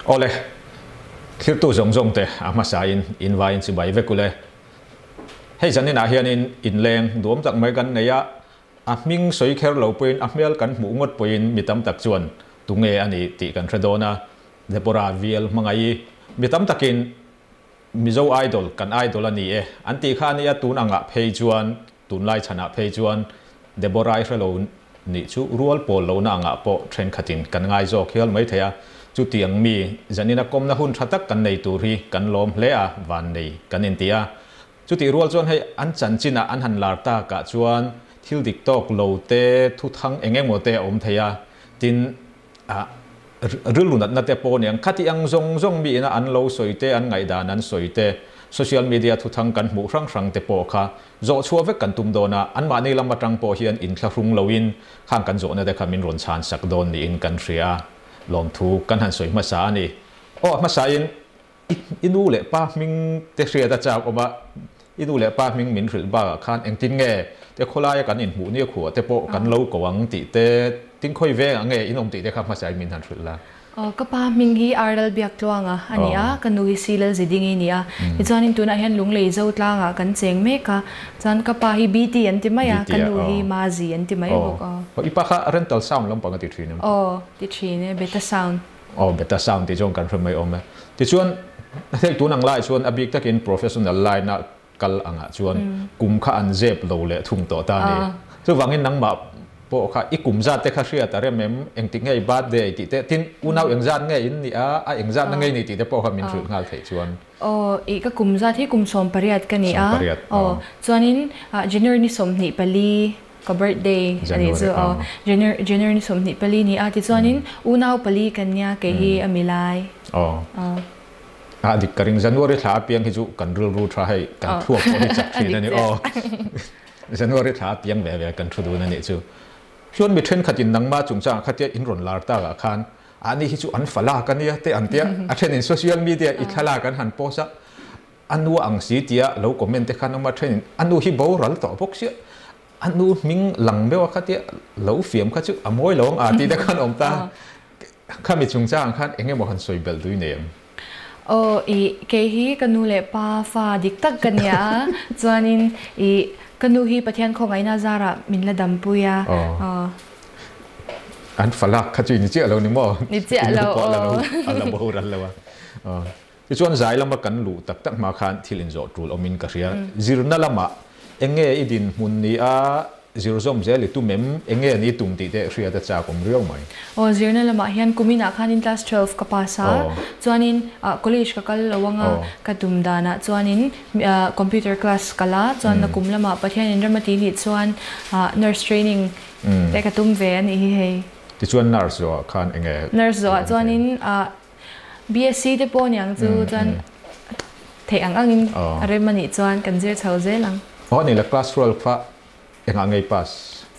Awle, thlirtu zawng zawng te a hmasain in vaiin chibai vek ule. Hei zaninah hianin inleng duam tak mai kan nei a, a hming sawi kher lo pawhin a hmel kan hmuh ngawt pawhin mi tam tak chuan tunge a nih tih kan hre dawn a, Deborah VL hmangaih mi tam takin Mizo Idol kan Idol a ni e an tih kha a nia, tun angah phei chuan tunlai chhanah phei chuan Deborah i hrelo nih chu rual pawl lohna angah pawh thenkhatin kan ngai zawk hial mai thei a, chutiang mi zanina kawmna hun tha tak kan nei tur hi kan lawm hle a, vannei kan inti a. Chutih rual chuan hei an chanchinah an han lar takah chuan thil dik tawk lo te, thuthang eng emaw te a awm thei a, tin a rilru natna te pawh aniang khati ang zawng zawng mi ina an lo sawi te, an ngaihdan an sawi te, social media thuthang kan hmuh hrang hrang te pawh kha zawh chhuah vek kan tum dawn a, anmahni lam atang pawh hian inthlahrung loin khang kan zawhna te kha min rawn chhan sak dawn niin kan hria a, lawmthu kan han sawi hmasa a ni. Aw hmasain I nu leh pa hming te hriat a chak awm a, i nu leh pa hming min hrilh bakah khan engtin nge te khawlaia kan inhmuh nia khuah te pawh kan lo ko ang tih te, tin khawi vengah nge in awm tih te kha hmasain min han hrilh la. Aw, ka pa hming hi Ardal Biaktluanga a ni a, ka nu hi Silal Zidingi a ni a. Tichuanin tunah hian Lunglei Zotlangah kan cheng mek a, chuan ka pa hi BT an ti mai a, ka nu hi Mazi an ti mai bawk aw. Aw, i pa kha rental sound lampang a ti thin em? Aw, ti thin e, beta sound. Aw, beta sound tih chuan kan hre mai awm e. Tichuan, hei tun ang laiah chuan a bik takin professional line a kal angah chuan kum kha an zep lo leh thung tawh ta a ni. Chuvangin nangmah pawh kha i kum zat te kha hriat a rem em, engtik nge i birthday tih te, tin unau engzat nge in nih a, a engzatna nge i nih tih te pawh kha min hrilh nghal theih chuan. Aw, i ka kum zat hi kum 18 ka ni a. Aw, chuanin January ni 24 Ka birthday a nih chu aw. January ni 24 ni a tichuanin unau pali kan nia kei hi a mi lai. Aw. A dik ka ring January thla apiang hi chu kan rilru tha hei kan thluak pawh hi chak thin a ni aw. January thla apiang ve ve kan thu dun a nih chu. Chuan mi thenkhatin nangmah chungchangah khatia in rawn lar takah khan ani hi chu an falak a nia te an tia a thenin social media i thlalak an han post a A nu ang si tia lo comment te khan awm a, thenin a nu hi boral tawh bawk sia, a nu hming lang deuh a kha tia lo fiam kha chu a mawi lo ang a tih te khan awm ta. Khami chungchang khan eng emaw han sawi belh dui nei em? Aw i kei hi ka nu leh pa fa dik tak ka nia a, chuanin i ka nu hi Pathian khawngaihna zarah min la dampui a. Aw. An fa lak kha chu i ni chiah lo ni maw? Ni chiah lo aw. A la boral lo a. Tichuan zai lama kan luh tak tak hma khan thil inzawh tul awmin ka hria. Zirna lamah eng nge i dinhmun ni a, zir zawm zel i tum em? Eng nge ni i tum tih te hriat a chak awm riau mai. Aw, zirna lamah hian kuminah khanin class 12 ka pass a, chuanin college ka kal lo anga ka tum danah chuanin computer class ka la, chuan nakum lamah Pathianin ram a tih nih chuan nurse training te ka tum ve a nih hi hei. Tichuan nurse zawhah khan eng nge? Nurse zawhah chuanin BSc te pawh niang chu chuan theih ang angin a rem a nih chuan kan zir chho zel ang. Aw ni la class 12 kha engah ngei pass?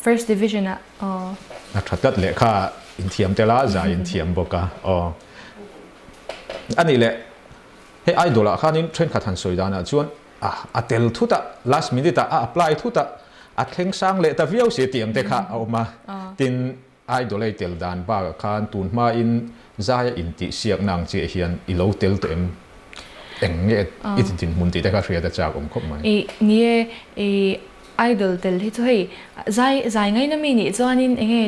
First division ah aw. A tha tlat lehkha inthiam tel a, zai inthiam bawk a aw. A nih leh hei idol ah khanin thenkhat han sawi danah chuan a tel thut a, last minute ah a apply thut a, a thleng sang leh ta viau si tih ang te kha a awm a, tin Idol ei tel dan bakah khan tun hmain zaia intihsiakna ang chiah hian i lo tel tawh em? Eng nge i ti dinhmun tih te kha hriat a chak awm khawp mai. I ni e, i idol tel hi chu hei zai zai ngaina mi nih chuanin eng nge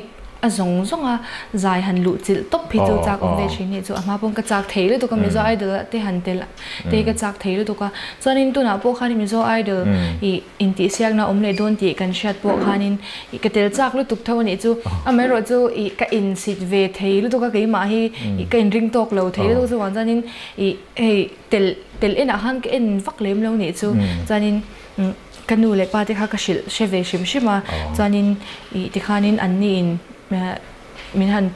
a zawng zawng a zai han luh chilh tawp hi chu chak awm ve thin hi chu a hma pawn ka chak thei lutuk a Mizo idol ah te han tel te hi ka chak thei lutuk a chuanin tunah pawh khan Mizo idol i Intihsiakna awm leh dawn tih kan hriat pawh khanin i ka tel chak lutuk tho a nih chu. Amaherawh chu i ka insit ve thei lutuk a keimah hi i ka inring tawk lo thei lutuk chuvang chuanin i hei tel tel enah khan ka en vak lem lo nih chu. Chuanin ka nu leh pa te kha ka hrilh hre ve hrim hrim a chuanin i tikhanin anni in min han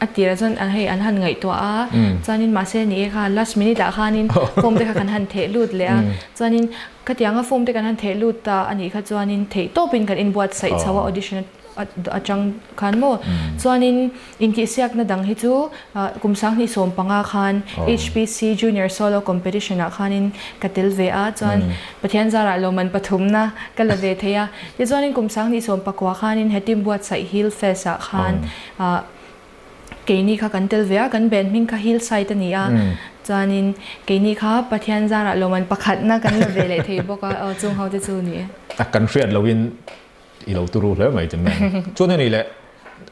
A tirah chuan an hei an han ngaihtuah a, chuanin mahse ni e kha last minute ah khanin form te kha kan han theh lut leh a, chuanin khatianga form te kan han theh lut ta a nih kha chuanin theih tawpin kan inbuatsaih chho a audition atang khan maw, chuanin intihsiakna dang hi chu kum 2015 khan HPC Junior Solo Competition ah khanin ka tel ve a, chuan Pathian zarah lawmman pathumna ka la ve thei a, tichuanin kum 2019 khanin he team buatsaih Hill Fest ah khan. Keini kha kan tel ve a, kan band hming kha Hillside a ni a, chuanin keini kha Pathian zarah lawmman pakhatna kan la ve leh thei bawk a, aw chung ho te chu a ni e. A kan hriat loin i lo turu hle mai tin mai. Chuan hei ni le,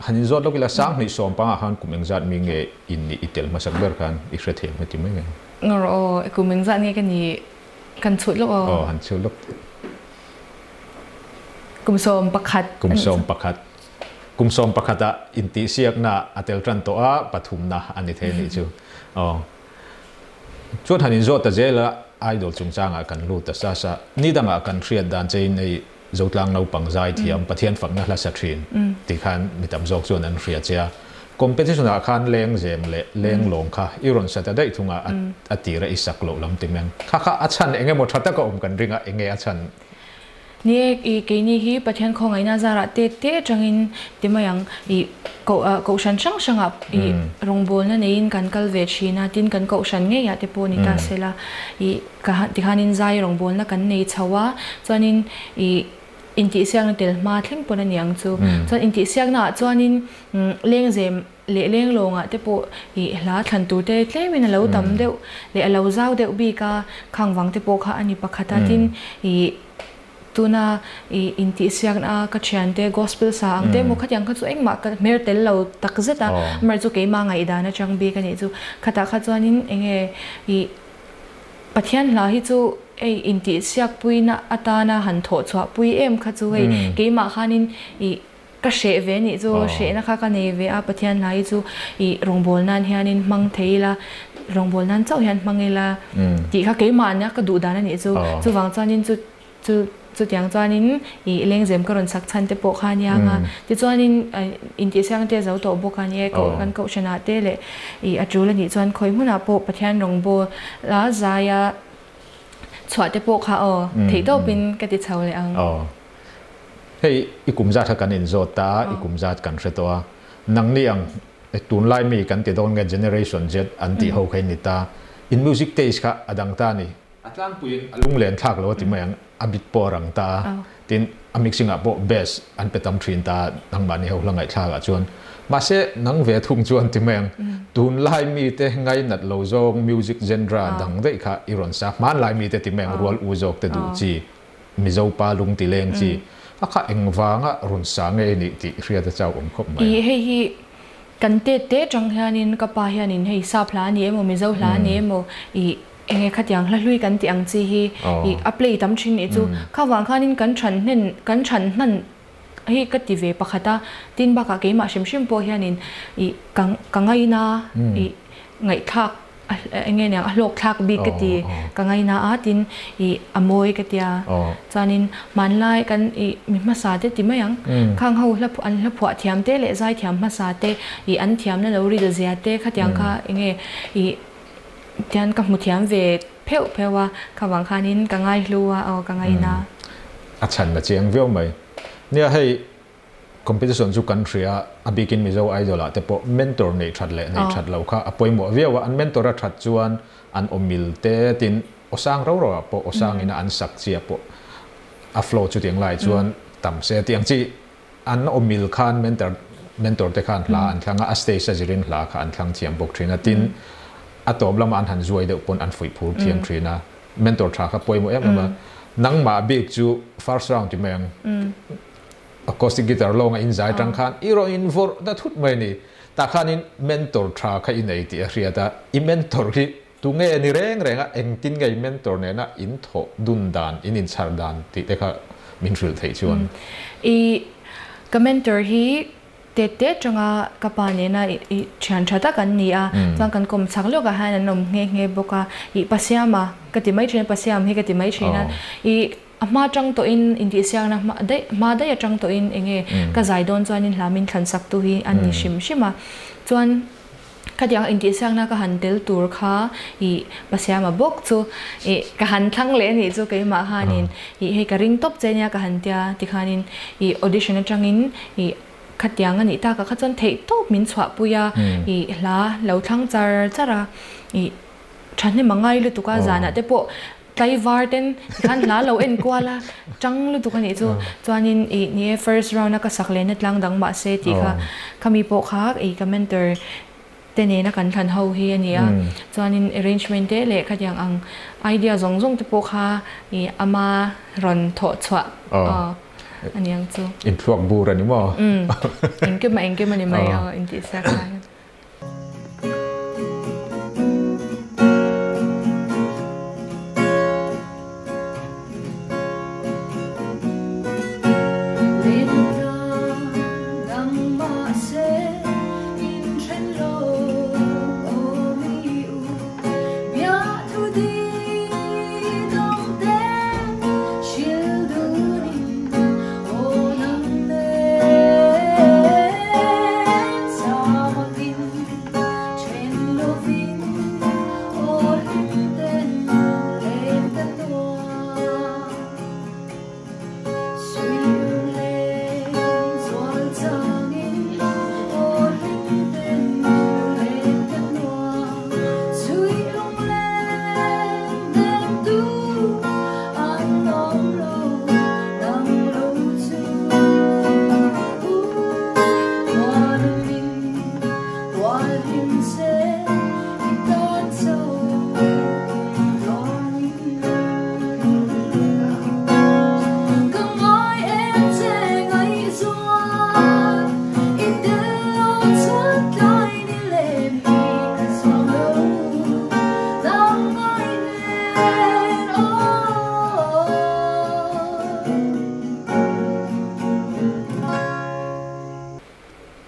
han inzawt lawk ila 2010 ah khan kum engzat mi nge in nih i tel hmasak ber khan i hre thei ang heti mai nge? Ngawr aw, kum engzat nge ka nih kan chhut lawk aw. Aw, han chhut lawk. Kum 11. Kum 11. Kum 11 ah intihsiakna a tel tan tawh a, pathumna a ni thei a nih chu. Aw. Chuan han inzawt ta zel a, Idol chungchangah kan lut ta sa sa. Ni dangah kan hriat dan chein hei Zotlang naupang zai thiam, Pathian fakna hla sa thin tih khan mi tam zawk chuan an hria che a. Competition ah khan lengzem leh lenglawng kha i rawn sa ta daih thung a, a tir a i sak loh lam ti meng. Kha kha a chhan eng emaw tha taka awm kan ring a, eng nge a chhan? Ni e, i keini hi Pathian khawngaihna zarah te te atangin ti mai ang, i kohhran hrang hrangah i rawngbawlna neiin kan kal ve thin a, tin kan kohhran ngeiah te pawh ni ta sela, i ka tikhanin zai rawngbawlna kan nei chho a, chuanin i intihsiakna tel hma thleng pawn a ni ang chu. Chuan intihsiaknaah chuanin lengzem leh lenglawngah te pawh i hla thlan tur te tlemin a lo tam deuh leh a lo zau deuh bik a, khang vang te pawh kha a ni pakhat a, tin i tuna i intihsiakna a ka thiante gospel sa ang te emaw khatiang kha chu engmah ka hmer tel lo tak zet a, amaherawhchu chu keimah ngaihdan atang bik a nih chu. Khatah kha chuanin eng nge i Pathian hla hi chu hei intihsiakpuina atana han thawh chhuah pui em kha chu hei keimah khanin i Ka hreh ve nih chu, hrehna kha ka nei ve a, Pathian hla hi chu i rawngbâwl nan hianin hmang thei ila, rawngbâwl nan chauh hian hmang ila tih kha keimah nia ka duh dan a nih chu. Chuvang chuanin chu chu chutiang chuanin i lengzem ka rawn sak chhan te pawh kha a nia ang a. Tichuanin intihsiang te zo tawh bawk a nia, kan kohhranah te leh i a tul a nih chuan khawi hmunah pawh Pathian rawngbâwl a zaia chhuah te pawh kha aw theihtawpin ka ti chho leh ang. Hei i kum zat kha kan inzawt ta a, i kum zat kan hre tawh a. Nangni ang tunlai mi kan ti dawn nge Generation Z an tih ho kha in ni ta. In music taste kha a dang ta a ni. A tlangpuiin a lunglen thlak lo a ti mai ang, a bit pawh a rang ta a. Tin, a mixing ah pawh bass an pe tam thin ta a, nangmahni ho hla ngaihthlak ah chuan. Mahse, nang ve thung chuan ti mai ang, tunlai mite ngainat lo zawng music genre dang daih kha i rawn sa. Hmanlai mite ti mai ang, rual u zawk te duh chi. Mizo pa lung ti leng chi a kha engvanga rawn sa nge nih tih hriat a chau awm khawp mai. Ih hei hi kan tet te tang hianin ka pa hianin hei sap hla a ni emaw Mizo hla a ni emaw ih enge khatiang hla hlui kan tih ang chi hi ih a play tam thin nih chu kha vang khanin kan than hnen kan than hman hi ka ti ve pakhat a tin bakah keimah hrim hrim pawh hianin ih ka ka ngaina ih ngaihthlak Eng nge niang a hlawk thlak bik ka ti ka ngaina a tin ih a mawi ka tia chuanin hmanlai kan ih mi hmasa te ti mai ang khang ho hla an hla phuah thiam te leh zai thiam hmasa te ih an thiamna lo ril zia te khatiang kha eng nge ih tian ka hmu thiam ve pheuh pheuh a kha vang khanin ka ngaihlu a aw ka ngaina. A chhan a chiang viau mai. Nia hei Competition chu kan hria a, a bikin Mizo Idol ah te pawh mentor neih that leh neih that lo kha a pawimawh viau a, an mentor a that chuan an aw mil te tin aw sang rau rau ah pawh aw sang ina an sak chi ah pawh a flow chutiang lai chuan tam se tiang chi an aw mil khan mentor mentor te khan hla an thlang a, a stage a zirin hla kha an thlang thiam bawk thin a, tin a tawp lama an han zuai deuh pawn an fuih phur thiam thin a. Mentor tha kha pawimawh em em a, nangmah bik chu first round ti mai ang. Acoustic guitar lawnga in zai tang khan i rawn in vawrh ta thut mai a ni. Tah khanin mentor tha kha i nei tih a hriat a, i mentor hi tunge ni reng reng a, engtin nge i mentor nena in thawh dun dan, in inchhar dan tih te kha min hrilh theih chuan. I ka mentor hi tet te atanga ka pa nena i thian tha tak an ni a, chuan kan kawm chak lawkah hian an awm nghe nghe bawk a, i Pasiama ka ti mai thin a, Pasiam hi ka ti mai thin a, i A hma tang tawhin intihsiakna hma daih hma daih atang tawhin eng nge ka zai dawn chuanin hla min thlan sak tu hi a ni hrim hrim a. Chuan khatiang intihsiakna ka han tel tur kha ih Pasiama bawk chu ih ka han thlang leh a nih chu keimah khanin ih hei ka ring tawp che nia ka han tia tikhanin ih audition atangin ih khatiang a nih takah kha chuan theih tawp min chhuahpui a ih hla lo thlang char char a ih thahnem a ngai lutuk a zanah te pawh Tlaivar ten tikhan hla lo en kual a, chang lutuk a nih chu. Chuanin ih ni e first round a ka sak lehna tlang dang mahse tih kha khami pawh kha ih ka mentor te nena kan thlan ho hi a ni a. Chuanin arrangement te leh khatiang ang idea zawng zawng te pawh kha i ama rawn thawh chhuah a ni ang chu. Inthluak bur a ni maw? Umm, engkim a engkim a ni mai aw intihsiak lai hian.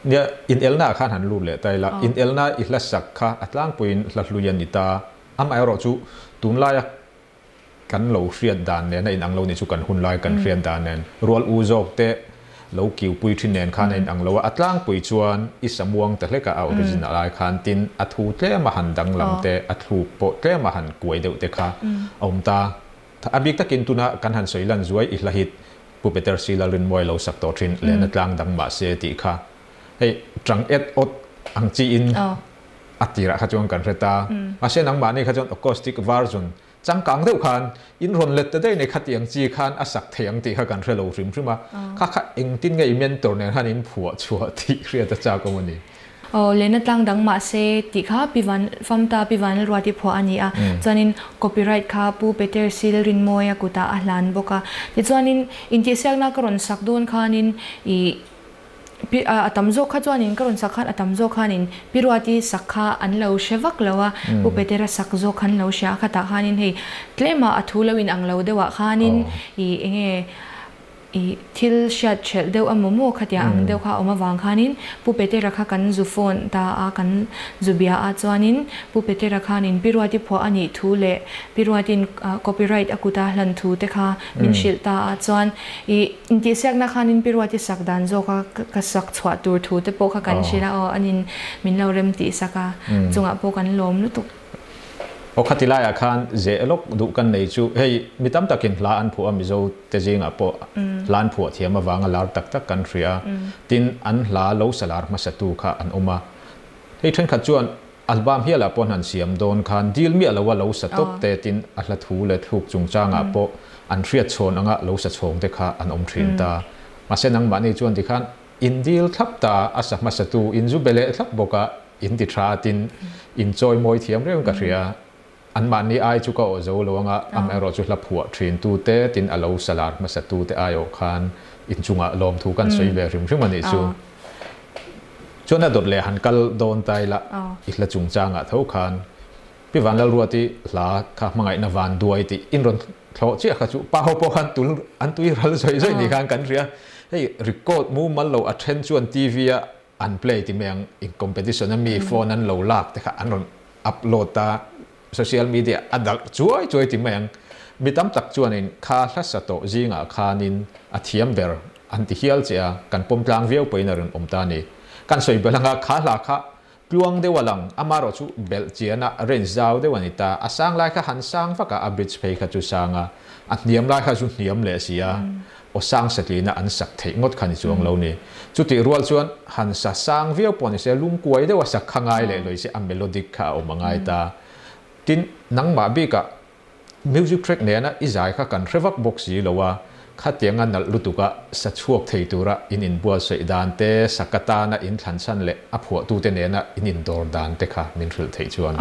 Nia, inelna ah khan han lut leh ta ila, inelna i hla sak kha a tlangpuiin hla hlui a ni ta. Amaherawhchu, tunlaia kan lo hriat dan nen a inang lo ni chu kan hun lai kan hriat dan nen rual u zawk te lo kiu pui thin nen khan a inang lo a, a tlangpui chuan i samuang ta hlek a, a original ai khan tin a thu tlem a han danglam te a thluk pawh tlem a han kuai deuh te kha a awm ta. A bik takin tuna kan han sawi lan zuai i hla hit Pu Peter si Lalrinmuai lo sak tawh thin lehna tlang dang mah se tih kha hei tang et awt ang chiin a tirah kha chuan kan hre ta. Mahse nangmahni kha chuan acoustic version changkang deuh khan in rawn let ta daih nei kha tiang chi khan a sak thei ang tih kha kan hre lo hrim hrim a. Kha kha engtin nge i mentor nen khan in phuah chhuah tih hriat a chak awm a ni. Aw, lehna tlang dang mahse tih kha Pi Van Famta Pi Vanlalruati phuah a ni a. Chuanin copyright kha Pu Peter Sil Rinmawia kutah a hlan bawk a. Tichuanin intihsiakna ka rawn sak dawn khanin ih Pi a tam zawk kha chuanin ka rawn sak khan a tam zawk khanin Pi Ruati sak kha an lo hre vak lo a, Pu Petera sak zawk khan lo hria a, khatah khanin hei tlema a thu lo in ang lo deuhah khanin ih enge I thil hriat hrelh deuh a maw maw khatia ang deuh kha a awm avang khanin Pu Petera kha kan zu phone ta a, kan zu bia a chuanin Pu Petera khanin Pi Ruati phuah a nih thu leh Pi Ruatin copyright a kuta hlan thu te kha min hrilh ta a, chuan i intihsiakna khanin Pi Ruati sak dan zawka ka sak chhuah tur thu te pawh kha kan hrilh a, aw anin min lo rem tih sak a, chungah pawh kan lawm lutuk. Aw khati laiah khan zeh lawk duh kan nei chu hei mi tam takin hla an phuah a, Mizo te zingah pawh hla an phuah thiam avanga lar tak tak kan hria a, tin an hla lo sa lar hmasatu kha an awm a. Hei thenkhat chuan album hialah pawh an siam dawn khan dil miah loa lo sa tawp te tin a hla thu leh thluk chungchangah pawh an hriat chhawn anga lo sa chhawng te kha an awm thin ta. Mahse nangmahni chuan tikhan in dil thlap ta a sa hmasatu in zu be leh thlap bawk a, In ti tha tin in chawi mawi thiam reng ka hria. Anmahni ai chu ka awh zo lo anga, amaherawh chu hla phuah thin tu te tin a lo salar hmasa tu te ai awh khan in chungah lawmthu kan sawi ve hrim hrim a nih chu. Chuan a dawt leh han kal dawn ta ila i hla chungchangah tho khan Pi Vanlalruati hla kha hmangaihna van duai tih in rawn thlawh chiah kha chu pa ho pawh khan tul an tui ral zawih zawih ni khan kan hria. Hei record mumal lo a then chuan TV a an play ti mai ang in competition a mi phone an lo lak te kha an rawn upload a social media a darh chuai chuai ti mai ang mi tam tak chuanin kha hla sa tawh zingah khanin a thiam ber an ti hial che a kan pawm tlang viau pawhin a rawn awm ta a ni kan sawi belh anga kha hla kha tluang deuh a lang amarawh chu belh chian a range zau deuh a ni ta a sang lai kha han sang vak a a bridge phei kha chu sang a a hniam lai kha chu hniam leh si a. Aw sang satlina an sak theih ngawt kha ni chuang lo ni. Chutih rual chuan han sa sang viau pawh ni se, lungkuai deuha sak kha ngai leh lawih se a melodic kha a awm a ngai ta. Tin, nangmah bikah music track nena i zai kha kan hre vak bawk si lo a, Khatianga nalh lutuka sa chhuak thei tura in inbuatsaih dan te, sak atana in thlan chhan leh a phuahtute nena in indawr dan te kha min hrilh theih chuan.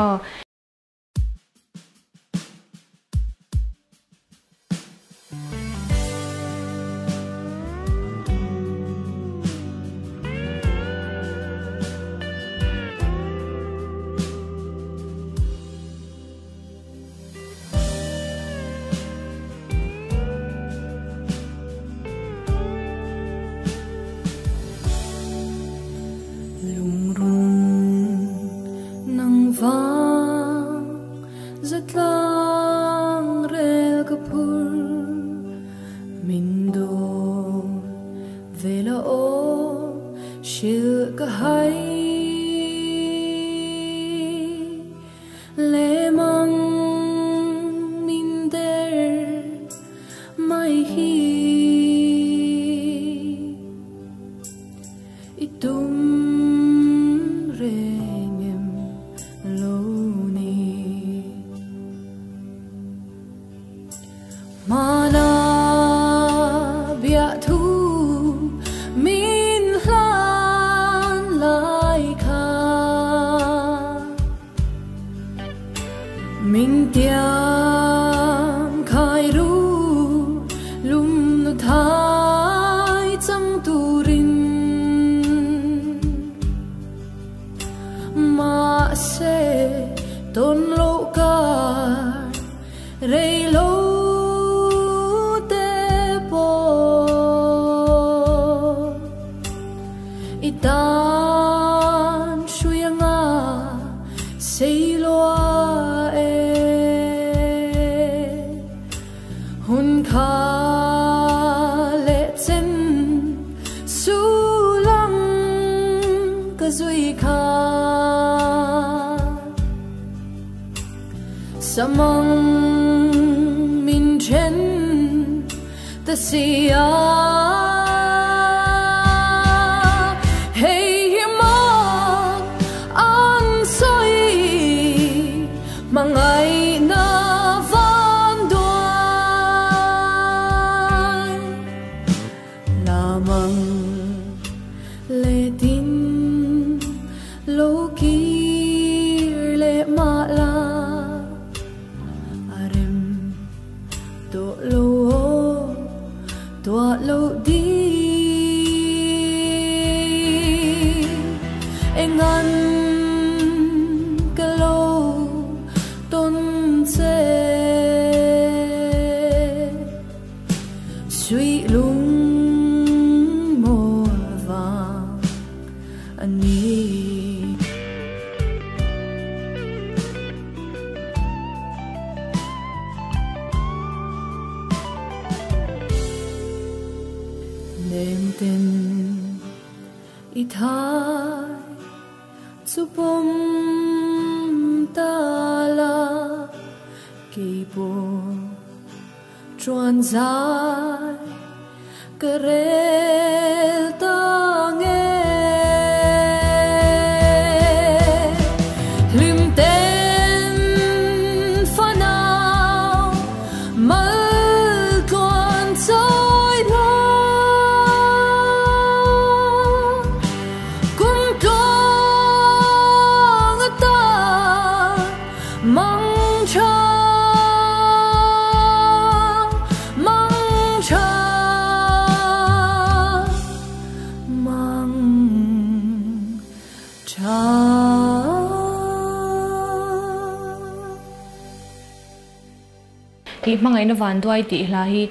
I hmangaihna van duai tih hla hi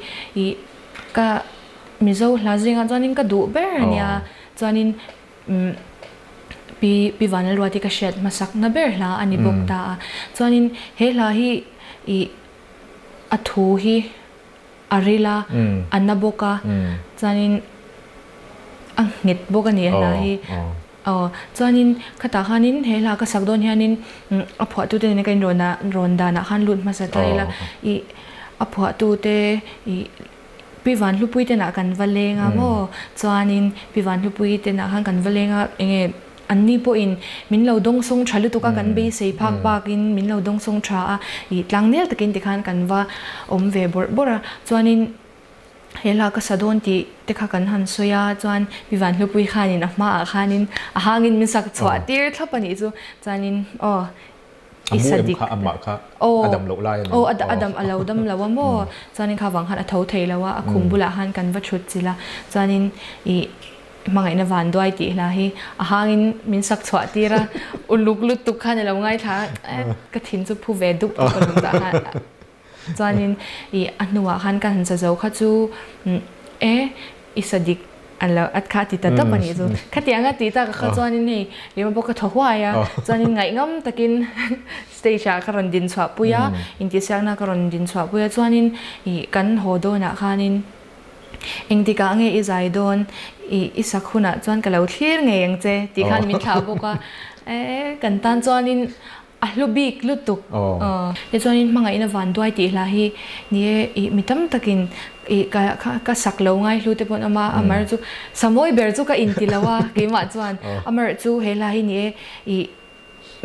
i ka Mizo hla zingah chuanin ka duh ber a nia. Chuanin Pi Pi Vanlalruati ka hriat hmasakna ber hla a ni bawk ta a. Chuanin he hla hi i a thu hi a ril a, a na bawk a, chuanin a nghet bawk a ni a hla hi. Aw, chuanin khatah khanin he hla ka sak dawn hianin a phuahtute nena ka inrawn a, rawn danah khan lut hmasa ta ila, ih a phuahtute ih Pi Vanhlupui tenah kan va leng a maw, chuanin Pi Vanhlupui tenah khan kan va leng a, enge anni pawhin min lo dawngsawng tha lutuk a, kan beisei phak bakin min lo dawngsawng tha a, ih tlangnel takin tikhan kan va awm ve bawrh bawrh a, chuanin. He hla ka sa dawn tih te kha kan han sawi a, chuan Pi Vanhlupui khanin a hmaah khanin a hangin min sak chhuah tir thlap a nih chu. Chuanin aw i sa dik. Aw aw a dam a lo dam lo a maw? Chuanin kha vang khan a tho thei lo a, a khum bulah khan kan va thut chilh a, chuanin i hmangaihna vanduai tih hla hi a hangin min sak chhuah tir a, uluk lutuk khan a lo ngaithla a, ka thin chu phu ve dup dup a lawm tah khan. Chuanin i a hnuah khan ka han sa zo kha chu e i sa dik an lo at kha a ti ta tawp a nih chu. Khatiang a tih tak kha chuanin hei lehma pawh ka thaw huai a, chuanin ngaihngham takin stage ah ka rawn din chhuah pui a, intihsiakna ka rawn din chhuah pui a, chuanin i kan haw dawnah khanin engtikah nge i zai dawn i i sak hunah chuan ka lo thlir ngei ang che tih khan min thlah bawk a, e kan tan chuanin A hlu bik lutuk. Tichuanin hmangaihna vanduai tih hla hi ni e, ih mi tam takin ih ka ka sak lo ngai hlu te pawh an awm a, amar chu samawi ber chu ka inti lo a keimah chuan amar chu he hla hi ni e, ih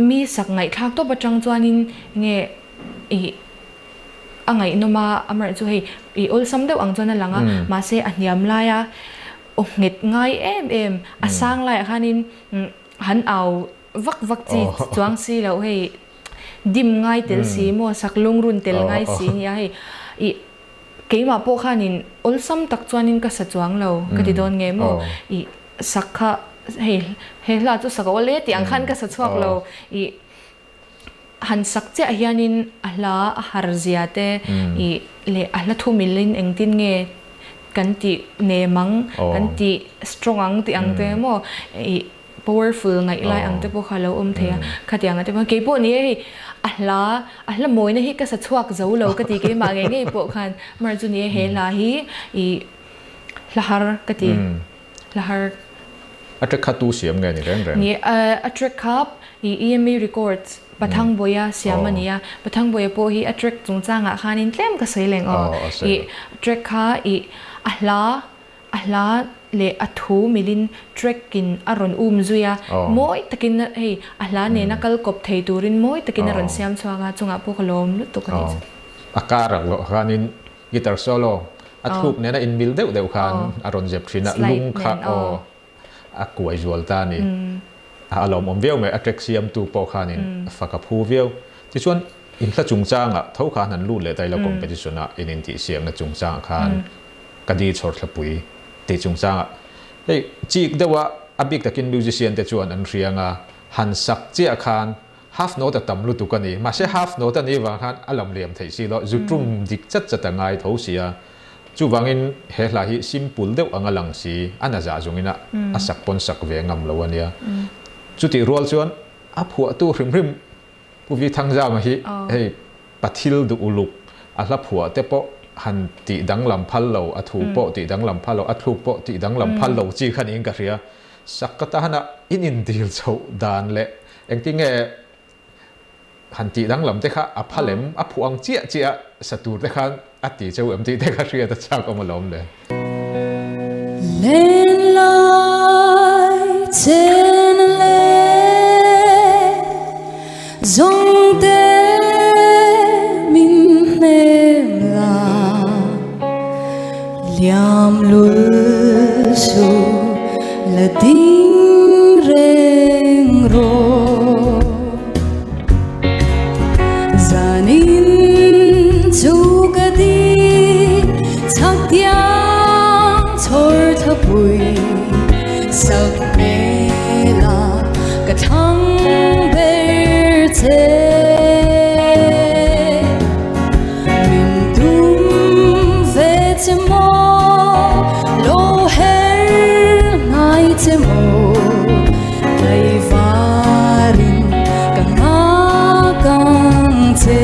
mi sak ngaihthlak tawp atang chuanin nge ih a ngaihnawm a, amar chu hei ih awlsam deuh ang chuan a lang a, mahse a hniam laia aw nghet ngai em em a sang laiah khanin han au Vak vak chi chuang si loh hei dim ngai tel si maw sak lungrun tel ngai si nia hei ih keimah pawh khanin awlsam tak chuanin ka sa chuang lo ka ti dawn nge maw ih sak kha hei he hla chu sak a awl e tih ang khan ka sa chhuak lo ih han sak chiah hianin a hla a har zia te ih leh a hla thu milin engtin nge kan tih nem ang kan tih strong ang tih ang te maw ih powerful ngaih lai ang te pawh kha a lo awm thei a, khatiang ah te pawh keipawh ni e hei a hla a hla mawina hi ka sa chhuak zo lo ka ti keimah ngei ngei pawh khan mar chu ni e he hla hi ih hla har ka ti hla har. A track kha tu siam nge ni reng reng? Ni a track kha ih EMA Records Pathangbuaia siam a ni a, Pathangbuaia pawh hi a track chungchangah khanin tlem ka sawi leng aw ih track kha ih a hla A hla leh a thu milin track in a rawn um zui a, mawi takin hei a hla nena kal kawp thei turin mawi takin a rawn siam chhuak a, chungah pawh ka lawm lutuk a nih chu. A kar ah loh khanin guitar solo a thluk nena inmil deuh deuh khan a rawn zep thin a, lung kha aw a kuai zual ta a ni. A lawmawm viau mai, a track siamtu pawh khanin fak a phu viau. Tichuan inhla chungchangah tho khan han lut leh ta ila competition ah in intihsiakna chungchangah khan Ka di chhawr thlapui tih chungchangah hei chik deuha a bik takin musician te chuan an hriang a, han sak chiah khan half note a tam lutuk a ni. Mahse half note a nih vang khan a lam liam theih si lo, zu tum dik chat chat a ngai tho si a. Chuvangin he hla hi simple deuh anga lang si, a na zah zungin a a sak pawn sak ve ngam lo a nia. Chutih rual chuan a phuahtu hrim hrim Pu Vi Thangzama hi hei pathil duh uluk, a hla phuah te pawh han tih danglam phal lo, a thu pawh tih danglam phal lo, a thluk pawh tih danglam phal lo chi kha niin ka hria. Sak ka tana in indil chhoh dan leh engtin nge han tih danglam te kha a phal em, a phuah ang chiah chiah a sa tur te khan a ti cheu em tih te kha hriat a chak awm alawm le. Lenlai chen le zawng te min hnem la liam lul su la ding reng rawh. Zanin chu ka di chak tiang chhawr thapui sak hmela ka thlang ber che. Min tum ve che maw, lo her ngai che maw. Tlaivarin ka nghak ang che.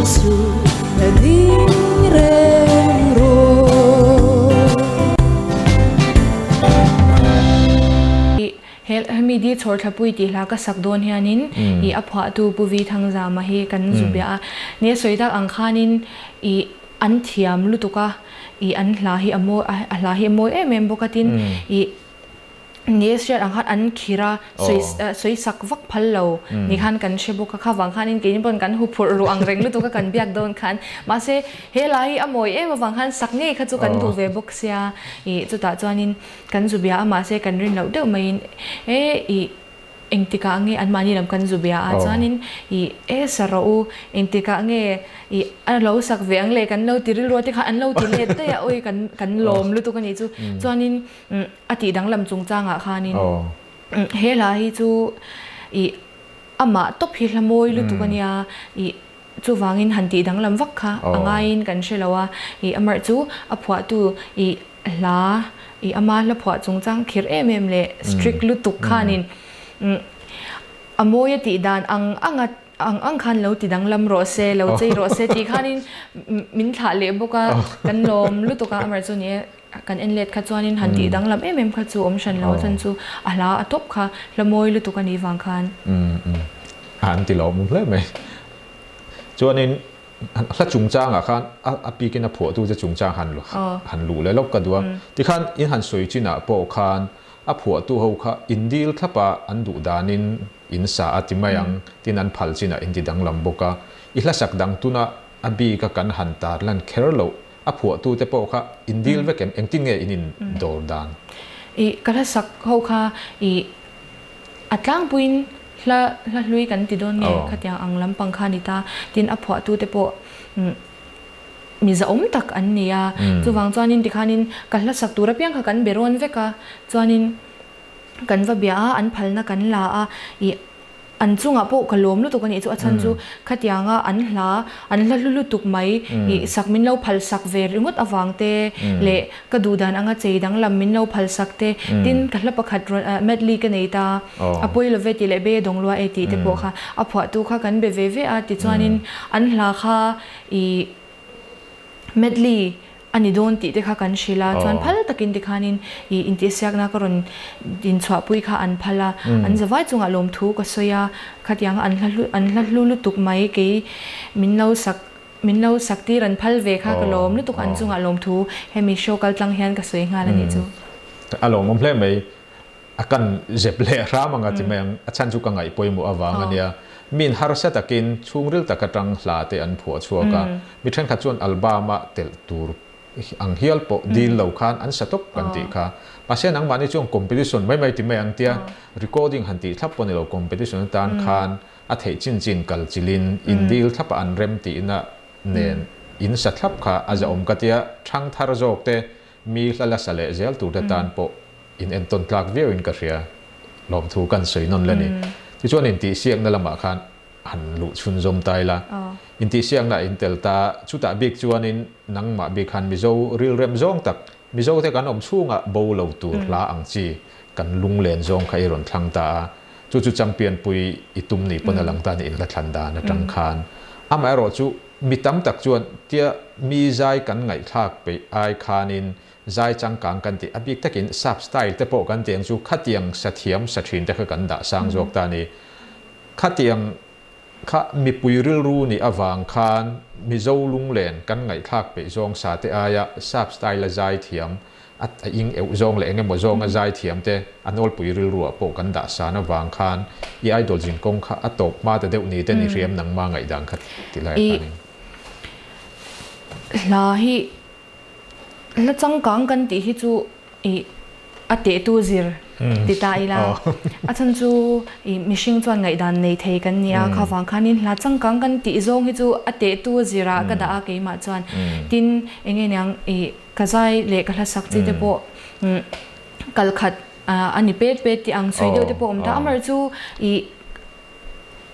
suh la ding reng rawh. I he hemi di chhawr thlapui tih hla ka sak dawn hianin i a phuahtu Pu Vi Thangzama hi kan zu bia a, ni a sawi tak ang khanin i an thiam lutuk a, i an hla hi a mawi a hla hi a mawi em em bawk a tin i Ni hriat ang khan an khir a, sawi sawi sak vak phal lo ni khan kan hre bawk a, kha vang khanin keini pawn kan huphurh ruh ang reng lutuk a kan biak dawn khan. Mahse, he lai hi a mawi em avang khan sak ngei kha chu kan duh ve bawk sia, ih chutah chuanin kan zu bia a mahse kan rin loh deuh maiin e ih engtikah nge anmahni lam kan zu bia a chuanin ih e sa rawh u engtikah nge ih a lo sak ve ang le kan lo ti rilru a te khan an lo ti let daih a awi kan kan lawm lutuk a nih chu chuanin A tih danglam chungchangah khanin he hla hi chu ih amah tawp hi hla mawi lutuk a nia ih chuvangin han tih danglam vak kha a ngaiin kan hre lo a ih amarh chu a phuahtu ih hla ih ama hla phuah chungchang khirh em em leh strict lutuk khanin a mawi a tih dan ang anga Ang ang khan lo ti danglam rawh se, lo chei rawh se tih khanin min thlah leh bawk a, kan lawm lutuk a, amah chu ni e, kan en let kha chuanin han tih danglam em em kha chu awm hran lo a chan chu a hla a tawp kha hla mawi lutuk a nih vang khan. Umm umm an ti lawm hle mai. Chuanin hla chungchangah khan a pikin a phuahtu che chungchang han han luh leh lawk ka duh a, tikhan in han sawi chinah pawh khan a phuahtu ho kha in dil thlap a, an duh danin In sa a ti mai ang, tin an phal chinah in ti danglam bawk a. I hlasak dang tuna a bik a kan han tar lan kher loh, a phuahtu te pawh kha in dil vek em? Engtin nge in in dawr dan? I ka hlasak ho kha i a tlangpuiin hla hla hlui kan ti dawn nge khatiang ang lampang kha a ni ta. Tin a phuahtu te pawh mi zahawm tak an ni a. Chuvang chuanin tikhanin ka hlasak tur apiang kha kan be rawn vek a, chuanin kan va bia a, an phalna kan la a, ih an chungah pawh ka lawm lutuk a nih chu a chhan chu khatianga an hla an hla hlu lutuk mai ih sak min lo phal sak ve ringawt avang te leh ka duh dan anga chei danglam min lo phal sak te tin ka hla pakhat rawn medley ka nei ta a pawi lo ve tih leh be dawng lua e tih te pawh kha a phuahtu kha kan be ve ve a tichuanin an hla kha ih medley a ni dawn tih te kha kan hrilh a, chuan phal takin tikhanin ih intihsiakna ka rawn inchhuahpui kha an phal a, an zavai chungah lawmthu ka sawi a, khatianga an hla hlu an hla hlu lutuk mai kei min lo sak min lo sak tir an phal ve kha ka lawm lutuk a, an chungah lawmthu hemi show kal tlang hian ka sawi nghal a nih chu. A lawmawm hle mai, A kan zep leh hram anga ti mai ang, a chhan chu ka ngaih pawimawh avang a nia. Min harsa takin chhungril tak atang hla te an phuah chhuak a, mi thenkhat chuan album-a telh tur ang hial pawh dil lo khan an sa tawp kan tih kha. Mahse nangmahni chuan competition mai mai ti mai ang tia recording han tih thlap pawh ni lo, competition atan khan a theih chin chin kal chilin in dil thlapa an rem tihna nen in sa thlap kha a zahawm ka tia, thangthar zawk te mi hla la sa leh zel tur te tan pawh In entawn tlak viau in ka hria, lawmthu kan sawi nawn le ni. Tichuan intihsiakna lamah khan han luh chhun zawm ta ila. Intihsiakna a intel ta, chutah bik chuanin nangmah bik khan Mizo rilrem zawng tak, Mizo te kan awm chhungah bo lo tur hla ang chi kan lunglen zawng kha i rawn thlang ta a. Chu chu champion pui i tum ni pawn a lang ta ni in hla thlan dan atang khan. Amaherawhchu mi tam tak chuan tia mi zai kan ngaihthlak peih ai khanin Zai changkang kan tih a bik takin sap style te pawh kan tih ang chu khatiang sa thiam sa thin te kha kan dah sang zawk ta a ni. Khatiang kha mipui rilru nih avang khan Mizo lunglen kan ngaihthlak peih zawng sa te aia sap style a zai thiam a ing euh zawng leh engemaw zawnga zai thiam te a nawlpui rilruah pawh kan dah san avang khan i idol zinkawng kha a tawp hma ta deuh ni te ni hriam nangma ngaihdan kha ti lai khanin. Hla hi Hla changkang kan tih hi chu ih a tehtu zir ti ta ila. A chhan chu ih mihring chuan ngaihdan nei thei kan nia kha vang khanin hla changkang kan tih zawng hi chu a tehtu zirah ka dah a keimah chuan. Tin eng nge niang ih ka zai leh ka hla sak chi te pawh kal khat a ni pet pet tih ang sawi deuh te pawh a awm ta. Amar chu ih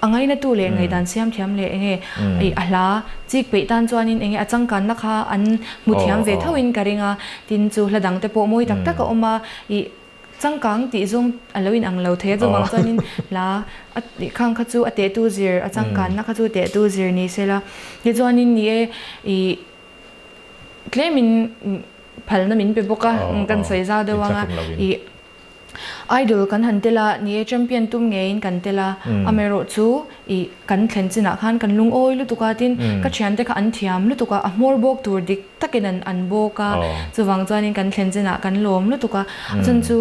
A ngainatu leh ngaihdan siam thiam leh enge ih a hla chik peih tan chuanin enge a changkanna kha an hmu thiam ve thoin ka ring a, tin chu hla dang te pawh mawi tak tak a awm a, ih Changkang tih zawng a lo inang lo thei a, chuvang chuanin hla a khang kha chu a tehtu zir, a changkanna kha chu tehtu zir ni sela. Tichuanin ni e, ih tlemin phalna min pe bawk a, kan sawi zau deuh ang a, ih Idol kan han tel a, ni e champion tum ngeiin kan tel a, amaherawh chu ih kan thlen chinah khan kan lungawi lutuk a, tin ka thiante kha an thiam lutuk a, a hmawr bawk tur dik takin an an bawk a, chuvang chuanin kan thlen chinah kan lawm lutuk a, a chhan chu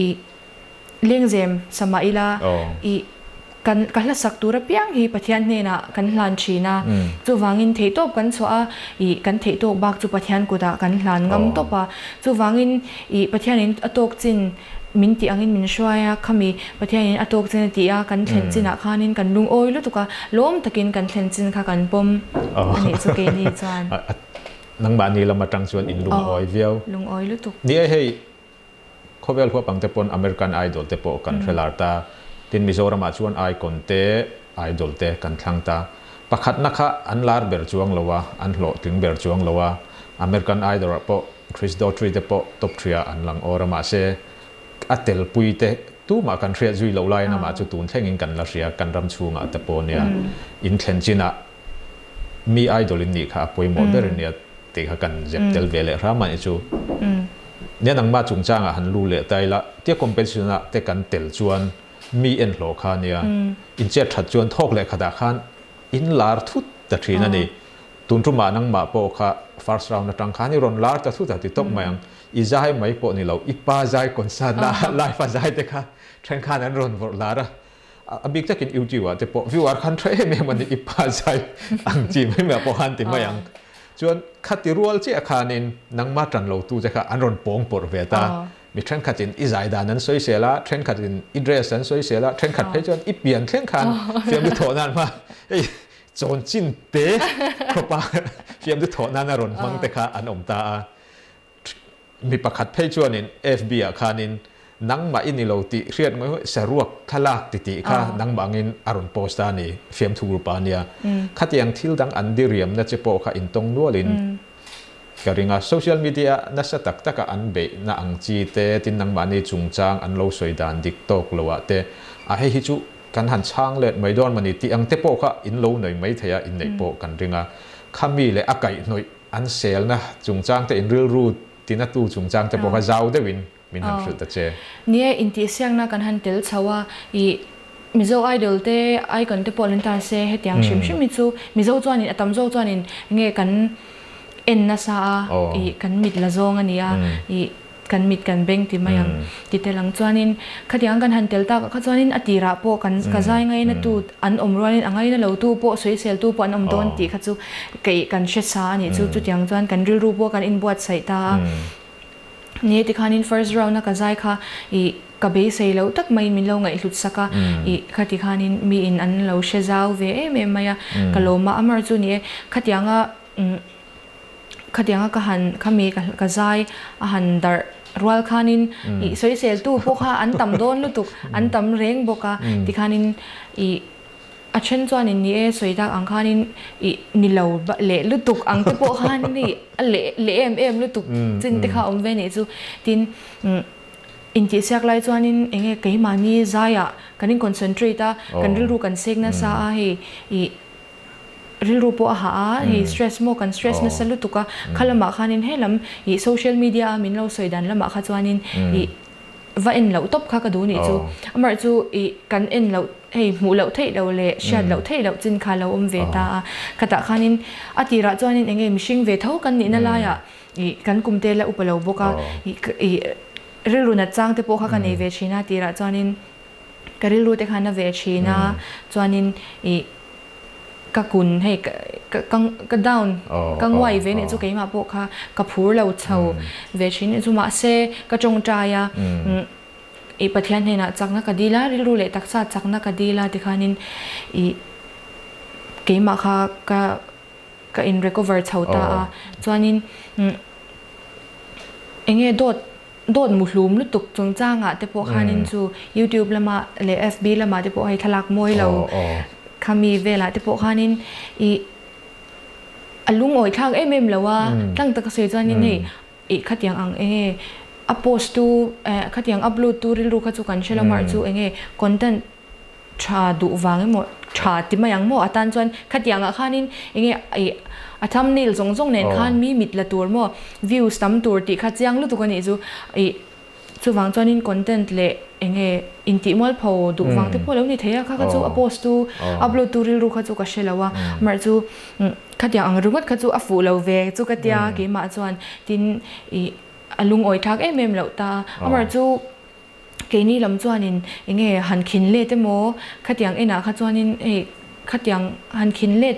ih lengzem samah ila ih kan ka hla sak tur apiang hi Pathian hnenah kan hlan thin a, chuvangin theihtawp kan chhuah a, ih kan theihtawk bak chu Pathian kutah kan hlan ngam tawp a, chuvangin ih Pathianin a tawk chin min tih angin min hruai a, khami Pathianin a tawk chin a tih a, kan thlen chinah khanin kan lungawi lutuk a, lawm takin kan thlen chin kha kan pawm a nih chu keini chuan. Nangmahni lam atang chuan in lungawi viau. Lungawi lutuk. Ni e hei Khawvel huap ang te pawn American Idol te pawh kan hre lar ta. Tin Mizoramah chuan Icon te, Idol te kan thlang ta. Pakhatna kha an lar ber chuang lo a, an hlawhtling ber chuang lo a. American Idol ah pawh Chris Daughtry te pawh top thria an lang awr a mahse a telpui te tumah kan hriat zui loh laiin amah chu tun thlengin kan la hria kan ram chhungah te pawh nia inthlen chinah mi idol in nih kha a pawimawh ber ania tih kha kan zep tel ve leh hram a nih chu. Nia nangmah chungchangah han lu leh ta ila tia competition ah te kan tel chuan mi en hlawh kha ania inchet that chuan thawk leh khatah khan in lar thut ta thin a ni. Tun tumah nangmah pawh kha first round atang khan i rawn lar ta thut a ti tawp mai ang. I zai mai pawh ni lo i pa zai concert na live a zai te kha thenkhan an rawn vawrh lar a. A bik takin YouTube ah te pawh viewer khan tha em em a ni i pa zai ang chi mai mai pawh khan ti mai ang. Chuan khati rual chiah khanin nangmah tan lo tu te kha an rawn pawng pawrh ve ta. Mi thenkhatin i zai dan an sawi sel a, thenkhatin i dress an sawi sel a, thenkhat phei chuan i pian thleng khan fiamthu thawh nan hma hei chawn chin te khawpa fiamthu thawh nan a rawn hmang te kha an awm ta a. Mi pakhat phei chuanin FB ah khanin nangmah i ni lo tih hriat ngawih ngawih saruak thlalak ti tih kha nangmah angin a rawn post a ni, fiamthu group ah ania. Khatiang thil dang an diriamna che pawh kha intawng nualin ka ring a. Social media ah nasa tak taka an beihna ang chi te, tin nangmahni chungchang an lo sawi dan dik tawk lo ah te, a hei hi chu kan han chhang let mai dawn mawni tih ang te pawh kha in lo nawi mai thei a, inneih pawh kan ring a. Khami leh a kaihhnawih An selna chungchang te in rilru tinatu chungchang te pawh kha zau deuhin min han hrilh ta che. Nia, intihsiakna kan han tel chho a, ih Mizo Idol te, Icon te pawh lan ta se hetiang hrim hrim hi chu Mizo chuanin a tam zawk chuanin nge kan en nasa a, ih kan mit la zawng a ni a, ih Kan mit kan beng ti mai ang ti tel ang chuanin khatiang kan han tel tak ah kha chuanin a tirah pawh kan ka zai ngaina tu an awm rualin a ngaina lo tu pawh sawisel tu pawh an awm dawn tih kha chu kei kan hre sa a nih chu chutiang chuan kan rilru pawh kan inbuatsaih ta a ni tikhanin first round a ka zai kha ih ka beisei loh tak maiin min lo ngaihhlut sak a ih khati khanin miin an lo hre zau ve em em mai a ka lawm a amar chu ni e khatianga Khatianga ka han khami ka zai a han darh rual khanin ih sawisel tu pawh kha an tam dawn lutuk an tam reng bawk a tikhanin ih a then chuanin ni e sawi tak ang khanin ih ni lo leh lutuk ang te pawh khan ih a leh leh em em lutuk chin te kha awm ve nih chu tin intihsiak lai chuanin eng nge keimahni zaiah kan in concentrate a kan rilru kan sek nasa a hei ih Rilru pawh a hah a, hei stress maw kan stress nasa lutuk a, kha lamah khanin he lam ih social media a min lo sawi dan lamah kha chuanin ih va en loh tawp kha ka duh nih chu. Amah chu ih kan en loh hei hmuh loh theih loh leh hriat loh theih loh chin kha lo awm ve ta a, khatah khanin a tirah chuanin eng nge mihring ve tho kan nihna laiah ih kan kum te la upa lo bawk a, ih rilru nat chang te pawh kha ka nei ve thin a tirah chuanin ka rilru te khan a ve thin a, chuanin ih ka kun hei ka ka down ka nguai ve nih chu keimah pawh kha ka phur lo chho ve thin nih chu mahse ka tawngtai a ih Pathian hnenah chakna ka dil a rilru leh taksa chakna ka dil a tikhanin ih keimah kha ka ka in recover chho ta a chuanin eng nge dawt dawt muhlum lutuk chungchangah te pawh khanin chu YouTube lamah leh FB lamah te pawh hei thlalak mawi lo khami velah te pawh khanin ih a lungawi thlak em em lo a tlang taka sawi chuanin hei ih khatiang ang eng nge. A post tu khatiang upload tu rilru kha chu kan hre lo mar chu enge content tha duh vang emaw tha ti mai ang maw atan chuan khatiang ah khanin enge ih a thumbnail zawng zawng nen khan mi mit la tur maw views tam tur tih kha chiang lutuk a nih chu ih chuvang chuanin content leh enge intih mualpho duh vang te pawh lo ni thei a kha kha chu a post tu upload tu rilru kha chu ka hre lo a mar chu khatiang ang ringawt kha chu a fuh lo ve chu ka tia keimah chuan tin ih A lungawi thlak em em loh ta. Amar chu keini lam chuanin enge han khin let emaw khatiang enah kha chuanin hei khatiang han khin let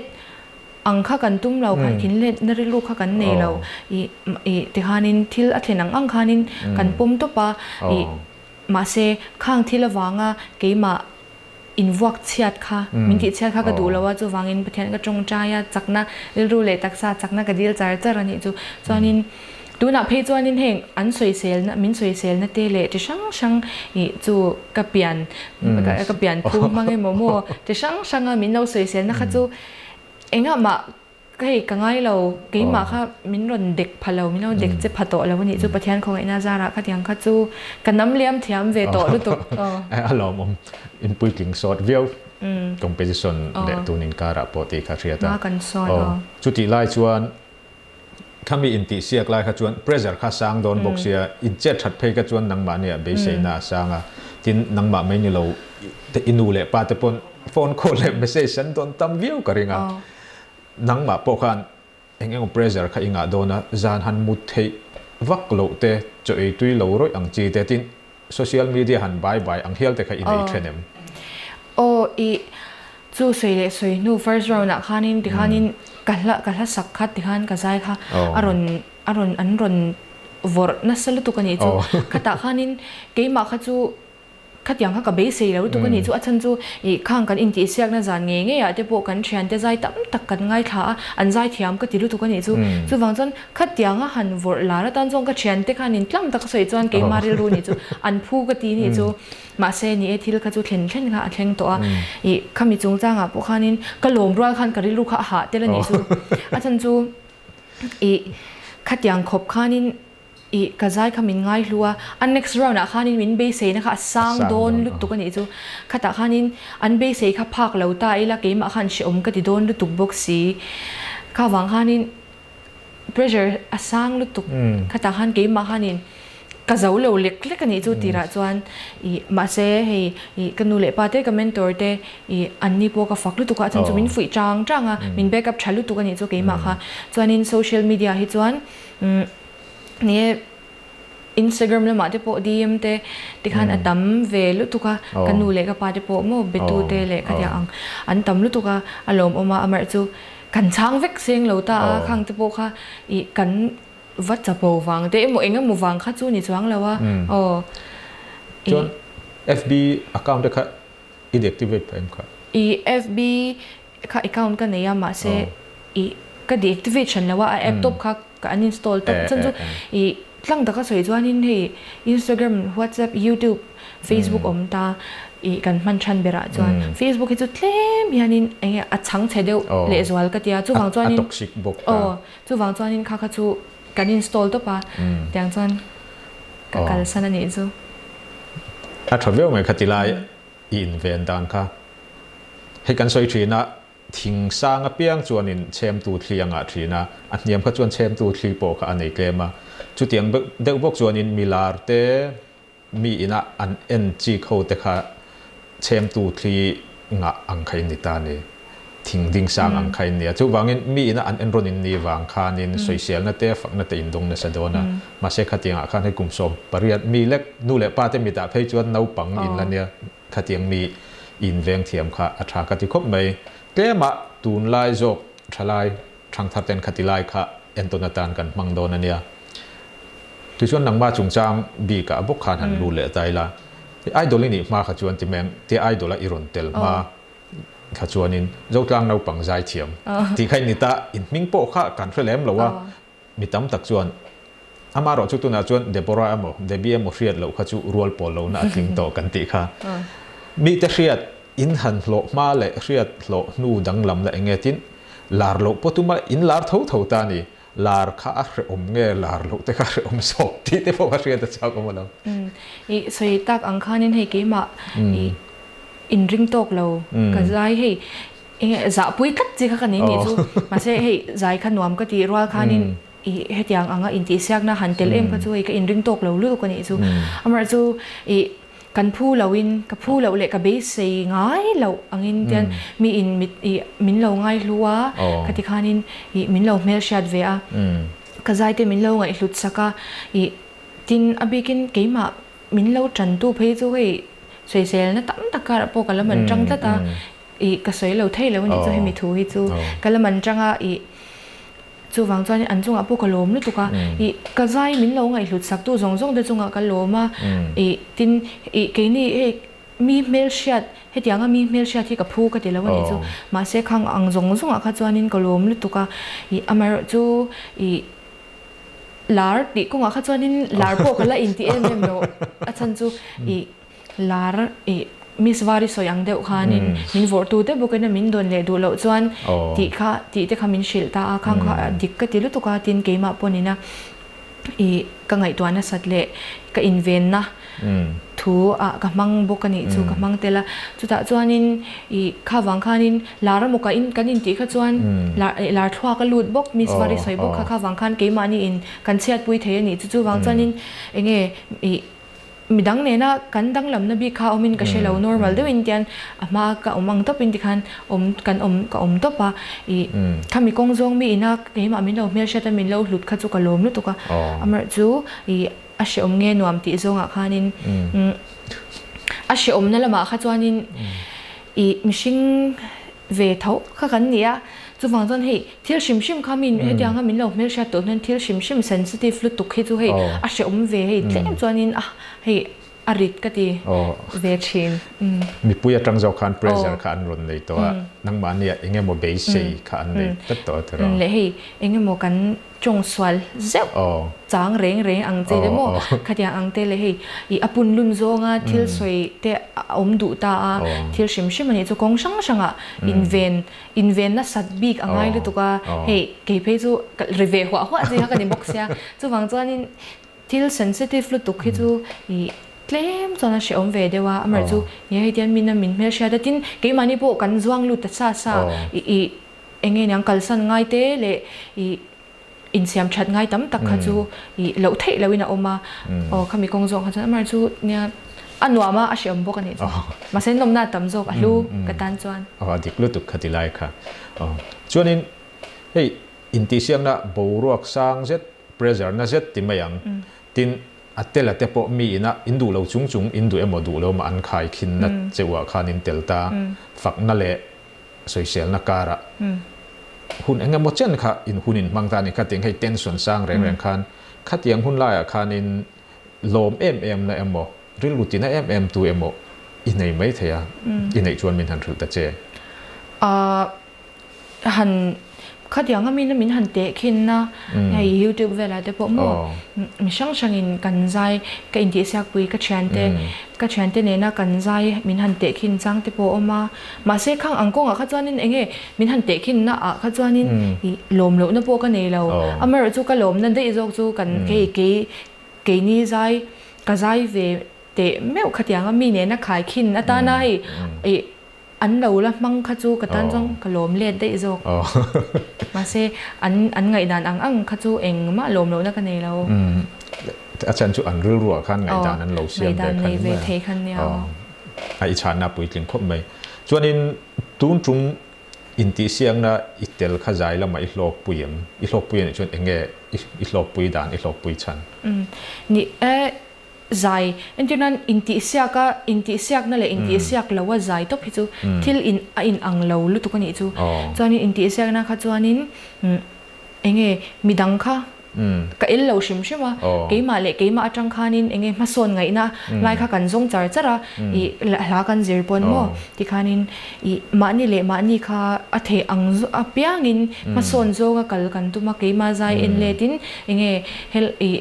ang kha kan tum lo, han khin let na rilru kha kan nei lo ih ih tikhanin thil a thlen ang ang khanin kan pawm tawp a ih mahse khang thil avanga keimah invuak chhiat kha min tih chhiat kha ka duh lo a, chuvangin Pathian ka tawngtai a, chakna rilru leh taksa chakna ka dil char char a nih chu. Chuanin tunah phei chuanin heng an sawiselna min sawiselna te leh chi hrang hrang ih chu ka pian ka pian phung hmang emaw maw chi hrang hranga min lo sawiselna kha chu engah mah Ka hei ka ngai lo, keimah kha min rawn dek pha lo, min lo dek che pha tawh lo a nih chu Pathian khawngaihna zarah khatiang kha chu ka nam liam thiam ve tawh lutuk. A lawmawm in puitling sawt viau competition leh tun inkarah pawh tih kha hriat a. Hma kan sawn aw. Chutih lai chuan khami intihsiak lai kha chuan pressure kha sang dawn bawk sia, in chet that phei kha chuan nangmahnia beiseina a sang a, tin nangmah mai ni lo i nu leh pa te pawn phone call leh message an dawn tam viau ka ring a. Nangmah pawh khan eng emaw pressure kha i ngah dawn a, zan han mut theih vak loh te, chaw ei tui lo rawih ang chi te, tin social media han bai bai ang hial te kha i nei then em? Aw, i chu sawi leh sawi hnu first round ah khanin tikhanin ka hla ka hla sak kha tikhan ka zai kha a rawn a rawn an rawn vawrh nasa lutuk a nih chu. Khatah khanin keimah kha chu Khatiang kha ka beisei lo lutuk a nih chu, a chhan chu ih khang kan intihsiakna zan ngei ngei ah te pawh kan thiante zai tam tak kan ngaithla a, an zai thiam ka ti lutuk a nih chu. Chuvang chuan khatianga han vawrh lar atan chuan ka thiante khan in tlang tak a sawi chuan keimah rilru nih chu an phu ka ti nih chu. Mahse ni e thil kha chu thlen thlen kha a thleng tawh a, ih khami chungchangah pawh khanin ka lawm rual khan ka rilru kha a hah tel a nih chu. A chhan chu ih khatiang khawp khanin Ih, ka zai kha min ngai hlu a, a next round ah khanin min beiseina kha a sang dawn lutuk a nih chu. Khatah khanin an beisei kha phak lo ta ila keimah khan hrehawm ka ti dawn lutuk bawk si. Kha vang khanin pressure a sang lutuk. Khatah khan keimah khanin ka zo lo lek lek a nih chu tirah chuan ih mahse hei ih ka nu leh pa te ka mentor te ih an ni pawh ka fak lutuk a, chuan chu min fuih chang chang a, min back up tha lutuk a nih chu keimah kha. Chuanin social media hi chuan umm Ni e, Instagram lamah te pawh DM te tikhan a tam ve lutuk a, ka nu leh ka pa te pawh maw betu te leh khatiang ang an tam lutuk a, a lawmawm a, amaherawh chu kan chhang vek seng lo ta a, khang te pawh kha ih kan va chapo vang te emaw eng emaw vang kha chu ni chuang lo a, aw. Chuan FB account te kha i deactivate pah em kha? Ih FB kha account ka nei a mahse ih ka deactivate hran lo a, a app tawp kha ka uninstall tawp chuan chu ih tlang taka sawi chuanin hei Instagram, WhatsApp, YouTube, Facebook awm ta ih kan hman than berah chuan Facebook hi chu tlem hianin eng nge a chhang chhe deuh lehzual ka tia chuvang chuanin aw chuvang chuanin kha kha chu kan install tawp a tiang chuan ka kalsan a nih chu. A tha viau mai kha ti lai i inven dan kha hei kan sawi thin a, thing sang apiang chuanin chhemtu thli a ngah thin a, a hniam kha chuan chhemtu thli pawh kha a nei tlem a, chutiang deuh bawk chuanin milar te mi ina an en chik ho te kha chhemtu thli ngah ang kha in ni ta a ni. Thing ding sang ang kha in nia. Chuvangin mi ina an en rawn in ni vang khanin sawiselna te fakna te in dawng nasa dawn a. Mahse khatiangah khan hei kum 18 mi lek nu leh pa te mitah phei chuan naupang in la nia. Khatiang mi in veng thiam kha a tha ka ti khawp mai. Tlemah tunlai zawk thalai thangthar ten khati lai kha entawn atan kan hmang dawn a nia. Tichuan nangmah chungchang bikah a bawk khan han lut leh ta ila. Idol i nih hma kha chuan ti meng tia idol a i rawn tel hma. Kha chuanin Zotlang naupang zaithiam tih kha in ni ta, in hming pawh kha kan hre lem lo a, mi tam tak chuan amaherawh chu tunah chuan Deborah emaw Debbie emaw hriat loh kha chu rual pawl lohna a tling tawh kan tih kha. Mite hriat in han hlawh hma leh hriat hlawh hnu danglam la eng nge tin lar loh pawh tuma in lar tho tho ta a ni. lar kha a hrehawm nge lar loh te kha hrehawm zawk tih te pawh ka hriat a chak awm alawm. I sawi tak ang khanin hei keimah i inring tawk lo ka zai hei enge zahpui tlat chi kha ka nei nih chu mahse hei zai kha nuam ka tih rual khanin i hetiang anga intihsiakna han tel em kha chu hei ka inring tawk lo lutuk a nih chu. Amaherawhchu i Kan phu loin, ka phu loh leh ka beisei ngai loh angin tian mi in mit ih min lo ngai hlu a, ka ti khanin ih min lo hmelhriat ve a, ka zai te min lo ngaihhlut sak a, ih tin a bikin keimah min lo tantu phei chu hei sawiselna tam tak karah pawh ka la man tang tlat a, ih ka sawi lo thei lo a nih chu hemi thu hi chu ka la man tang a, ih. Chuvang chuan an chungah pawh ka lawm lutuk a, ih ka zai min lo ngaihhlut sak tu zawng zawng te chungah ka lawm a, ih tin ih keini hei mi hmelhriat hetianga mi hmelhriat hi ka phu ka ti lo a nih chu, mahse khang ang zawng zawngah kha chuanin ka lawm lutuk a, ih amaherawh chu ih lar tih kawngah kha chuanin lar pawh ka la inti em em lo a chhan chu ih Lar ih Miss Vari sawi ang deuh khanin min vawrhtu te bawkin a min dawn leh duh loh chuan tih kha tih te kha min hrilh ta a, khang kha dik ka ti lutuk a tin keimah pawnina ih ka ngaihtuah nasat leh ka invenna thu ah ka hmang bawk a nih chu ka hmang tel a, chutah chuanin ih kha vang khanin lar emaw ka in kan intih kha chuan lar ih lar thluak a lut bawk Miss Vari sawi bawk kha kha vang khan keimahni in kan chhiatpui thei a nih chu chuvang chuanin enge ih Midang nena kan danglamna bik kha awmin ka hre lo, normal deuhin tian a hma ka awm ang tawpin tikhan awm kan awm ka awm tawp a, ih khami kawng zawng mi ina keimah min lo hmelhriat a min lo hlut kha chu ka lawm lutuk a, amaherawh chu ih a hrehawm nge nuam tih zawngah khanin a hrehawmna lamah kha chuanin ih mihring ve tho kha kan ni a, chuvang chuan hei thil hrim hrim kha min hetianga min lo hmelhriat tawh hian thil hrim hrim sensitive lutuk hi chu hei a hrehawm ve hei tlem chuanin a hei a rit ka ti ve thin. Mipui atang zawk khan pressure kha an rawn nei tawh a, nangmahnia eng emaw beisei kha an nei tlat tawh a tiraw? Leh hei eng emaw kan tawng sual zeuh chang reng reng ang che le maw khatiang ang te le hei ih a pun lun zawnga thil sawi te a awm duh ta a thil hrim hrim a nih chu kawng hrang hrangah inven inven nasat bik a ngai lutuk a hei kei phei chu ka ri ve huah huah zing a ka ni bawk sia chuvang chuanin thil sensitive lutuk hi chu ih tlem chuan a hrehawm ve deuh a amaherawhchu nia hei tian min a min hmelhriat a tin keimahni pawh kan zuang lut ta sa sa ih ih Eng nge niang kalsan ngai te leh ih insiam that ngai tam tak kha chu ih loh theih loh in a awm a, aw khami kawng zawk kha chuan amar chu nia a nuam a a hreawm bawk a nih chu mahse nawmna a tam zawk a hlu ka tan chuan. Aw a dik lutuk kha ti lai kha aw chuanin hei intihsiakna boruak sang zet pressure na zet ti mai ang tin a tel a te pawh mi ina in duh lo chung chung in duh emaw duh lo emaw an khai khin na cheuh ah khan in tel ta fakna leh sawiselna karah hun eng emaw chen kha in hun in hmang ta a ni. Khatiang hei tension sang reng reng khan khatiang hun laiah khanin lawm em em na emaw rilru tina em em tu emaw i nei mai thei a, i neih chuan min han hrilh ta che. Han khatiang a mina min han teh khin a, hei youtube velah te pawh maw mi hrang hrangin kan zai ka intihsiakpui ka thiante ka thiante nena kan zai min han teh khin chang te pawh a awm a, mahse khang ang kawngah kha chuanin eng nge min han teh khin na ah kha chuanin ih lawm lohna pawh ka nei lo, amaherawhchu chu ka lawmna daih zawk chu kan kei kei keini zai ka zai ve teh meuh khatiang a mi nena khai khin atana hei ih An lo la hmang kha chu ka tan chuan ka lawm let daih zawk. Mahse, an an ngaihdan ang ang kha chu engmah lawm lohna ka nei lo. A chhan chu an rilruah khan ngaihdan an lo siam ve kha ni mai a. Ngaihdan nei ve thei kha nia. A i chhanna puitling khawp mai. Chuanin tun tum intihsiakna i tel kha zai lamah i hlawkpui em? I hlawkpui anih chuan enge i hlawkpui dan, i hlawkpui chhan? Ni e. Zai, entirnan intihsiak a, intihsiakna leh intihsiak lo a zai tawp hi chu thil in a in ang lo lutuk a nih chu. Chuanin intihsiakna kha chuanin eng nge midang kha ka el lo hrim hrim a, keimah leh keimah atang khanin eng nge hmasawn ngaihna lai kha kan zawng char char a, ih hla kan zir pawn maw tikhanin ih mahni leh mahni kha a theih ang apiangin hmasawn zawnga kal kan tum a, keimah zai en letin eng nge hel ih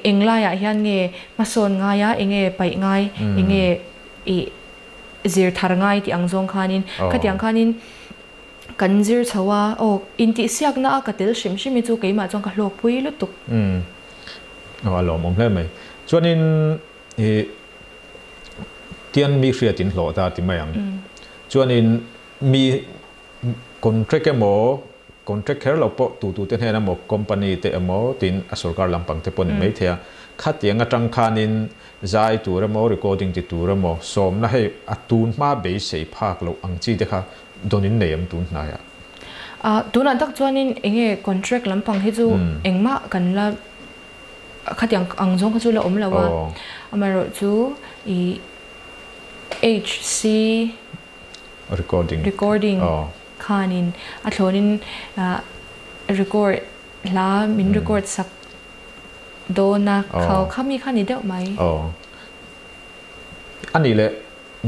Eng laiah hian nge hmasawn ngai a, enge paih ngai, enge i zir thar ngai tih ang zawng khanin khatiang khanin Kan zir chho a, aw intihsiakna a ka tel hrim hrim hi chu keimah chuan ka hlawkpui lutuk. Umm aw a lawmawm hle mai. Chuanin i tian mi hriat in hlawh ta ti mai ang. Chuanin mi contract emaw contract kher lo pawh tu tu te hnen emaw company te emaw tin a sorkar lampang te pawh ni mai thei a. Khatiang atang khanin zai tur emaw recording ti tur emaw sawmna hei a tun hma beisei phak loh ang chi te kha Dawn in nei em tun hnaiah? Ah, tunah tak chuanin enge contract lampang hi chu engmah kan la khatiang ang zawng kha chu la awm lo a. Amaherawh chu i HC Recording recording khanin a thlawnin record hla min record sak dawn a, kha mi kha ni deuh mai. A nih leh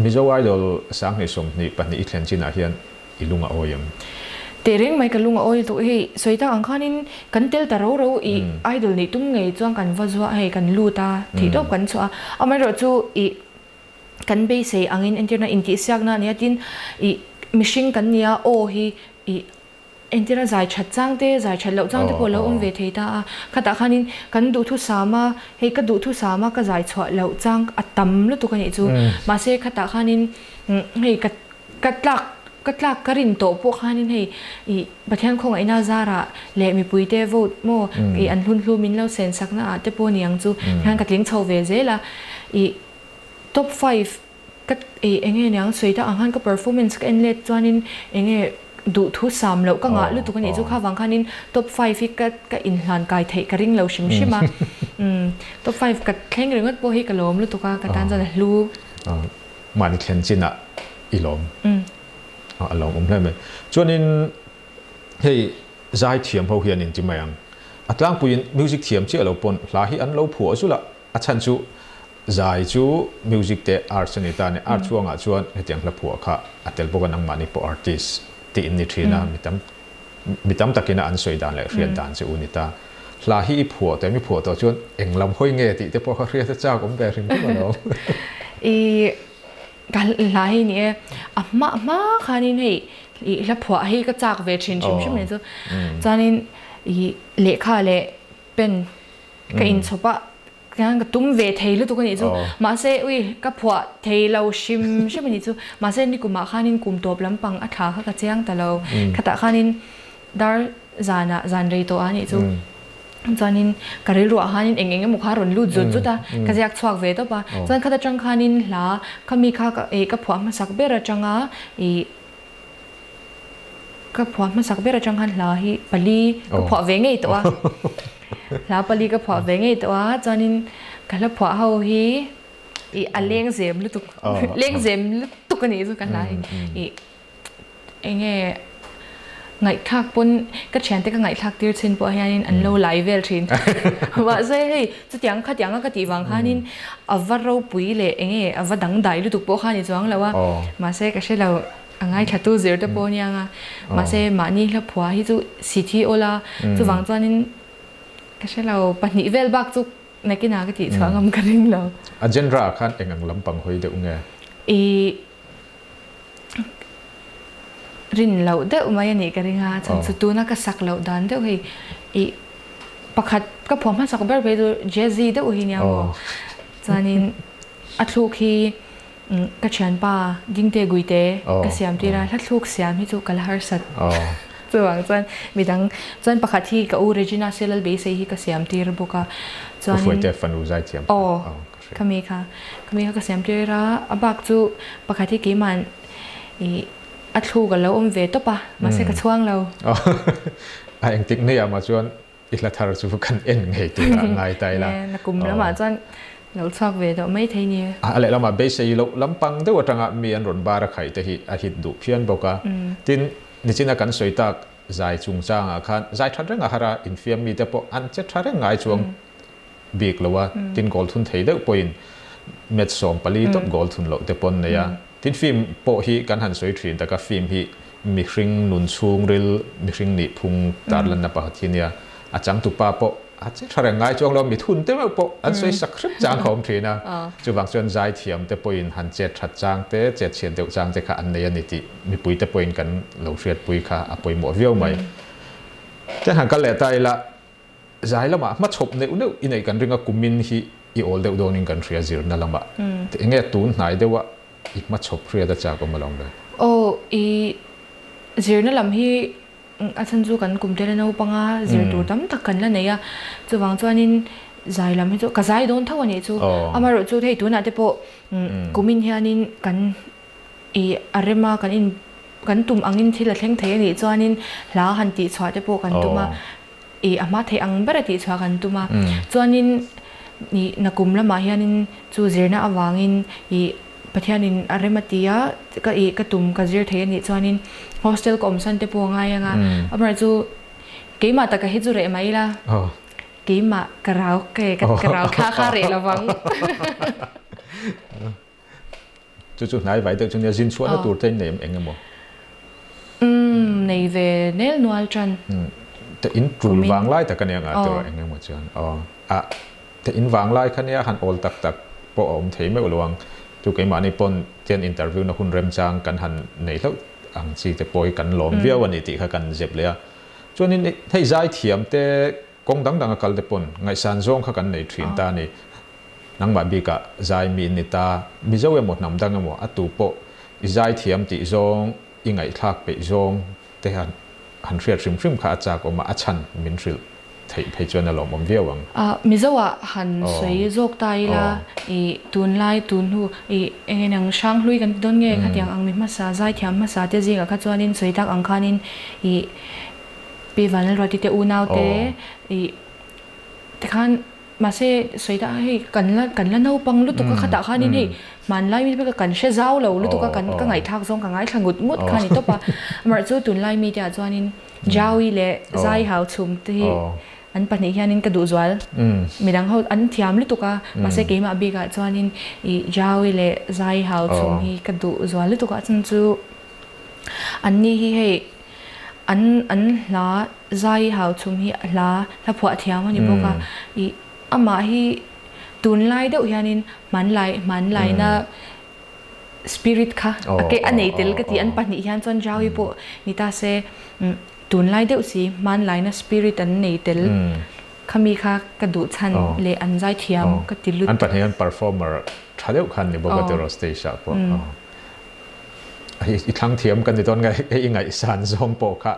Mizo Idol 2022 i thlen chinah hian i lung a awi em? Teh reng mai ka lung a awi lutuk. Hei sawi tak ang khanin kan tel ta ro ro i Idol nih tum ngei chuan kan va zuah hei kan lut a, theihtawp kan chhuah a. Amaherawh chu i kan beisei angin entirna intihsiakna a nia tin i mihring kan nia aw hi i Entir a zai that chang te, zai that loh chang te pawh a lo awm ve thei ta a. Khatah khanin kan duhthusam a, hei ka duhthusam a ka zai chhuah loh chang a tam lutuk a nih chu. Mahse khatah khanin hei ka ka tlak ka tlak ka rin tawh pawh khanin hei ih Pathian khawngaihna zarah leh mipuite vote maw ih an hlun hlu min lo sen sakna ah te pawh niang chu hian ka tling chho ve zel a. Ih top five Ka ei enge niang sawi tak ang khan ka performance ka en let chuanin enge duhthu sam loh ka ngah lutuk anih chu kha vang khanin top five hi ka ka inhlan kai theih ka ring lo hrim hrim a umm top five ka thleng ringawt pawh hi ka lawm lutuk a ka tan chuan a hlu. Mahni thlen chinah i lawm a lawm awm hle mai. Chuanin hei zai thiam ho hian inti mai ang a tlangpuiin music thiam chiah lo pawn hla hi an lo phuah zul a a chhan chu Zai chu music te arts a ni ta a ni. Art chhuangah chuan hetiang hla phuah kha a tel bawk a, nangmahni pawh artist tih in ni thin a, mi tam mi tam takin a an sawi dan leh hriat dan che u ni ta. Hla hi i phuah tawh em? I phuah tawh chuan eng lam hawi nge tih te pawh kha hriat a chak awm ve hrim hrim alawm. I ka hla hi ni e, a hma hma khanin hei i hla phuah hi ka chak ve thin hrim hrim a ni chu. Chuanin i lehkha leh pen ka inchhawp a, Tiang ka tum ve thei lutuk a nih chu. Mahse ui ka phuah thei lo hrim hrim a nih chu. Mahse nikumah khanin kum tawp lampang a thla kha ka chiang ta lo. Khatah khanin dar zanah zan rei tawh a nih chu. Chuanin ka rilruah khanin eng eng emaw kha rawn lut zut zut a, ka ziak chhuak ve tawp a. Chuan khat atang khanin hla khami kha ka phuah hmasak ber atanga ih Ka phuah hmasak ber atang khan hla hi pali ka phuah ve ngei tawh a. Hla pali ka phuah ve ngei tawh a, chuanin ka hla phuah ho hi ih a leng zem lutuk leng zem lutuk a nih chu ka hla hi ih eng nge ngaihthlak pawn ka thiante ka ngaihthlak tir chin pawh hianin an lo lai vel thin. Mahse hei chutiang khatiang a ka tih vang khanin a va ropui leh eng nge a va dangdai lutuk pawh kha a ni chuang lo a, mahse ka hre lo. A ngaithlatu zir te pawh aniang a, mahse mahni hla phua hi chu si thi awl a, chuvang chuanin ka hre lo, pahnih vel bak chu nakinah ka tih chhuah ngam ka ring lo. A genre ah khan eng ang lampang hawi deuh nge? I rin loh deuh mai a nih ka ring a, chhan chu tuna ka sak loh dan deuh hei i pakhat ka phuah hmasak ber phei chu jazzy deuh hi nia maw, chuanin a thluk hi Ka thianpa Dingte Guite ka siam tir a, hla thluk siam hi chu ka la harsat. Chuvang chuan midang chuan pakhat hi ka u Regina Selal Beisei hi ka siam tir bawk a. Chuanin Ufuaite fanu zai thiam kha. Aw, khami kha. Khami kha ka siam tir a, a bak chu pakhat hi keima'n ih a thluk a lo awm ve tawp a, mahse ka chhuang lo. A engtik nei ah mah chuan I hla thar chu kan en ngei tur ah ngai ta ila. Na kum lamah chuan lo chhuak ve deuh mai thei ni. A lehlamah beisei loh lampang deuh atanga mi an rawn bar a khaih te hi a hit duh phian bawk a. Tin, nichina kan sawi tak zai chungchangah khan zai that reng a har a, infiam mite pawh an che tha reng ngai chuang bik lo a. Tin, goal thun thei deuh pawhin match 14 tawp goal thun loh te pawn nei a. Tin, film pawh hi kan han sawi thin tak a, film hi mihring nun chhungril, mihring nih phung tarlanna pakhat hi nia. A changtupa pawh a che tha reng ngai chuang lo, mithun te meuh pawh an sawi sak hrep chang kha awm thin a. Chuvang chuan zaithiam te pawhin han chet that chang te, chet chhiat deuh chang te kha an nei a ni tih mipui te pawhin kan lo hriatpui kha a pawimawh viau mai. Chuan han kal leh ta ila, zai lamah hmachhawp neuh neuh i neih kan ring a, kumin hi i awl deuh dawnin kan hria zirna lamah. Enge tun hnai deuha i hmachhawp hriat a chak awm alawm le? Aw, i zirna lam hi A chhan chu kan kum tel a naupanga zir tur tam tak kan la nei a, chuvang chuanin zai lam hi chu ka zai dawn tho a nih chu. Amaherawh chu hei tunah te pawh kumin hianin kan ih a rem a, kan in kan tum angin thil a thleng thei a nih chuanin hla han tih chhuah te pawh kan tum a, ih a hma theih ang ber a tih chhuah kan tum a. Chuanin ih nakum lamah hianin chu zirna avangin ih Pathianin a rem a ti a, ka ih ka tum ka zir thei a nih chuanin hostel ka awmsan te pawh a ngai ang a, amaherawh chu keimah taka hi chu reh mai ila, keimah ka rau ke ka rau thla kha reh lo vang. Chu chu hnai vai deuh chu nia zin chhuahna tur te in nei em eng emaw? Umm nei ve nel nual tan. Te in tul vang lai tak a nia nga tawh eng emaw chuan aw a. Te in vang lai kha nia han awl tak tak pawh a awm thei meuh lo ang. Chu keimahni pawn tian interview na hun remchang kan han nei hlauh ang chi te pawh hi kan lawm viau a ni tih kha kan zep leh a. Chuanin hei zai thiam te kawng dang dang a kal te pawn ngaihsan zawng kha kan nei thin ta a ni. Nangmah bikah zai mi in ni ta, Mizo emaw hnam dang emaw a tu pawh i zai thiam tih zawng i ngaihthlak peih zawng te han han hriat hrim hrim kha a chak awm a, a chhan min hrilh theih phei chuan a lawmawm viau ang. Mizo ah han sawi zawk ta ila i tunlai tun hnu i eng eng ang hrang hlui kan ti dawn nge khatiang ang mi hmasa zaithiam hmasa te zingah kha chuanin sawi tak ang khanin i Pi Vanlalruati te unau te i tikhan Mahse, sawi ta hei kan la kan la naupang lutuk a khatah khanin hei hmanlai mi te kan hre zau lo lutuk a kan ka ngaihthlak zawng ka ngaithla ngut ngut kha a ni tawp a. Amaherawhchu tunlai mi te ah chuanin Jaui leh Zai Hau chhum te hi an pahnih hianin ka duh zual. Midang ho an thiam lutuk a, mahse keimah bikah chuanin ih Jaui leh Zai Hau chhum hi ka duh zual lutuk a, chhan chu anni hi hei An an hla zai hau chhum hi hla hla phuah thiam a ni bawk a, ih amah hi tunlai deuh hianin hmanlai hmanlaina spirit kha a ke a nei tel ka ti an pahnih hian chuan Jaui pawh ni ta se tunlai deuh si hmanlaina spirit an nei tel khami kha ka duh chhan leh an zai thiam ka ti lut. An pahnih hian performer tha deuh khan ni bawk a tiraw stage ah pawh. I thlang thiam kan ni dawn nge hei i ngaihsan zawng pawh kha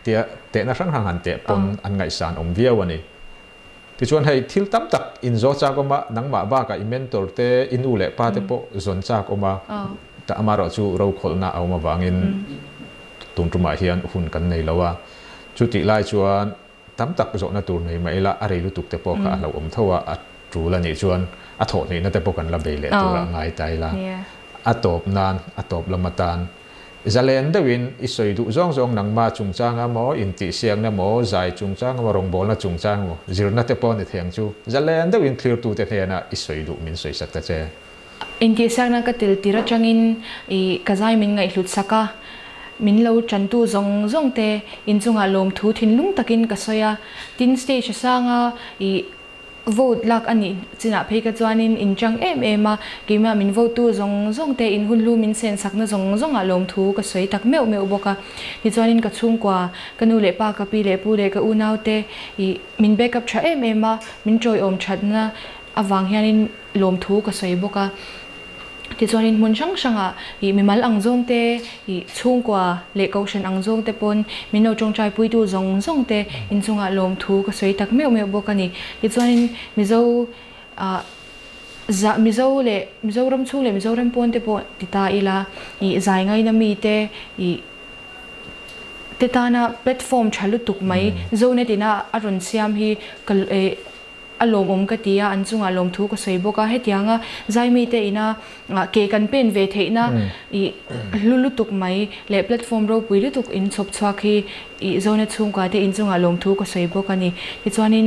tia tehna hrang hrang han teh pawn an ngaihsan awm viau a ni. Tichuan hei thil tam tak in zaw chak awm a, nangmah bakah i mentor te, i nu leh pa te pawh zawn chak awm a, ta amaherawhchu rokhawlhna a awm avangin tun tumah hian hun kan nei lo a. Chutih lai chuan Tam tak zawhna tur nei mah ila a rei lutuk te pawh kha a hlauhawm tho a, a tul a nih chuan a thawhhnihna te pawh kan la bei leh tur a ngai ta ila. A tawp nan, a tawp lam atan zalen deuhin i sawi duh zawng zawng nangma chungchanga maw, intihsiakna maw, zai chungchanga maw, rawngbawlna chungchang maw, zirna te pawh a ni thei ang chu, zalen deuhin thlirtute hnenah i sawi duh min sawi sak ta che. Intihsiakna ka tel tir atangin i ka zai min ngaihhlut sak a, min lo tantu zawng zawng te inchungah lawmthu thinlung takin ka sawi a, tin stage a sang a i vote lak a nih chinah phei ka chuanin in chang em em a, keimah min vote tu zawng zawng te in hun hlu min sen sakna zawng zawngah lawmthu ka sawi tak meuh meuh bawk a, tichuanin ka chhungkua, ka nu leh pa, ka pi leh pu leh ka unau te i min back up tha em em a, min tawiawm thatna avang hianin lawmthu ka sawi bawk a. Tichuanin hmun hrang hrangah ih mimal ang zawng te, ih chhungkua leh kohhran ang zawng te pawn min lo tawngtai puitu zawng zawng te inchungah lawmthu ka sawi tak meuh meuh bawk a ni. Tichuanin Mizo ah za Mizo leh Mizoram chhung leh Mizoram pawn te pawh ti ta ila ih zai ngaina mi te ih te tana platform tha lutuk mai Zonet ina a rawn siam hi ka eh A lawmawm ka ti a, an chungah lawmthu ka sawi bawk a, hetianga zaimite ina ke kan pen ve theihna i hlu lutuk mai leh platform ropui lutuk in chhawp chhuak hi i Zone chhungkua te in chungah lawmthu ka sawi bawk a ni. Tichuanin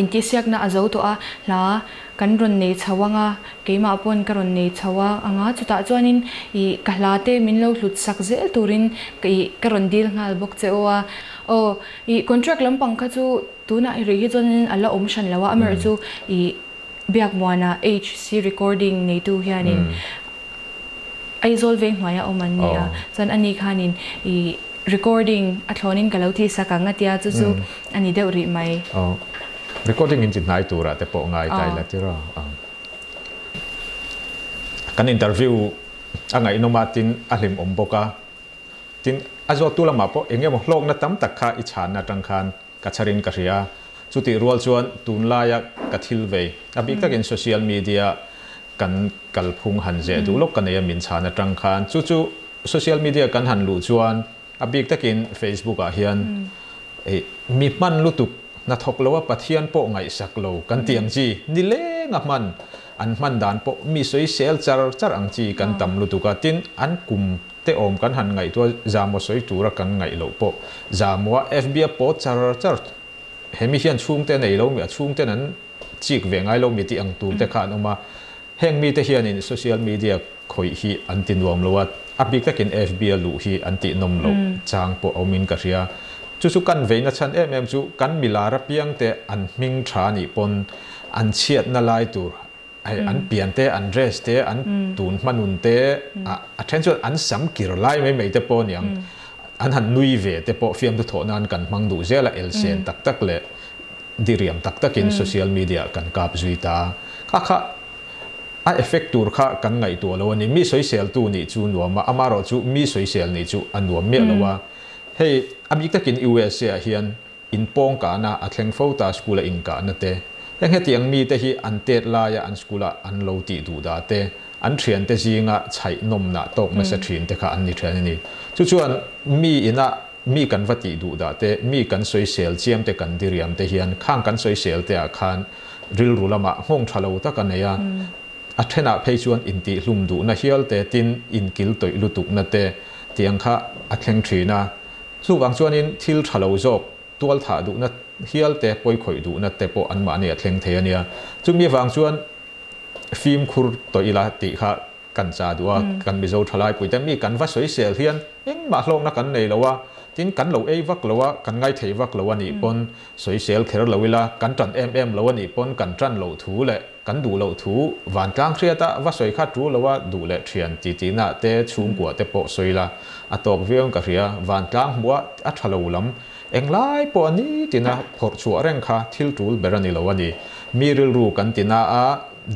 intihsiakna a zo tawh a, hla kan rawn nei chho ang a, keimah pawn ka rawn nei chho a ang a, chutah chuanin i ka hla te min lo hlut sak zel turin i ka rawn dil nghal bawk che u a. Aw i contract lampang kha chu tunah rih hi chuanin a la awm hran lo a, amaherawhchu chu i Biakmuana HC recording neitu hianin Aizawl veng hnuaia awm an ni a, chuan ani khanin i recording a thlawnin ka lo tih sak ang a tia chu chu a ni deuh rih mai. Aw recording in chi hnai turah te pawh ngai ta ila tiraw ang. Kan interview a ngaihnawm a tin a hlimawm bawk a, tin a zawttu lamah pawh eng emaw hlawkna tam tak kha i chhanna atang khan ka chharin ka hria a, chutih rual chuan tunlaia ka thil vei a bik takin social media kan kalphung han zeh duh lawk ka nei a min chhan atang khan chu chu social media kan han luh chuan a bik takin Facebook ah hian mi hman lutuk hnathawk lo a Pathian pawh ngaihsak lo kan tih ang chi nileng a hman an hman dan pawh mi sawisel char char ang chi kan tam lutuk a tin an kum te awm kan han ngaihtuah zamaw sawi tura kan ngaih loh pawh zamaw a FB a pawt char char hemi hian chhungte a nei lo mi a chhungten an chik ve ngai lo mi tih ang tur te kha an awm a heng mite hianin social media khawih hi an ti nuam lo a a bik takin FB a luh hi an tih nawm loh chang pawh a awmin ka hria chu chu kan veina chhan em em chu kan milar apiang te an hming tha nih pawn an chhiatna lai tur Hei an pian te, an dress te, an tun hmanun te, a then chuan an sam kir lai mai mai te pawh aniang. An han nui ve te pawh fiamthu thawh nan kan hmang duh zel a, elsen tak tak leh diriam tak takin social media ah kan kap zui ta. Kha kha a effect tur kha kan ngaihtuah lo a ni. Mi sawiseltu nih chu nuam a, amaherawhchu mi sawisel nih chu a nuam miah lo a. Hei a bik takin USA ah hian Inpawng kahna a thleng fo ta school a inkahna te, heng hetiang mite hi an tet laia an school a an lo tih duh dah te, an thiante zinga chhaih nawmna tawk nasa thin te kha an ni thian a ni. Chu chuan mi ina mi kan va tih duh dah te, mi kan sawisel chiam te kan diriam te hian khang kan sawisel te ah khan rilru lamah nghawng tha lo tak a nei a, a thenah phei chuan intihhlum duhna hial te tin inkil tawih lutukna te tiang kha a thleng thin a. Chuvang chuanin thil tha lo zawk tual thah duhna hial te, pawikhawih duhna te pawh anmahni a thleng thei a nia. Chumi avang chuan fimkhur tawh ila tih kha kan cha duh a, kan Mizo thalai puite mi kan va sawisel hian engmah hlawkna kan nei lo a, tin kan lo ei vak lo a, kan ngaithei vak lo a nih pawn sawisel kher lo ila, kan tan em em lo a nih pawn kan tan loh thu leh Kan duh loh thu vantlang hriata va sawi kha tu loa duh leh thian ti tihna te chhungkua te pawh sawi la, a tawk viau in ka hria. Vantlang hmuh a a tha lo lam englai pawh a ni tina phawrh chhuah reng kha thil tul ber a ni lo a ni. Mi rilru kan ti na a,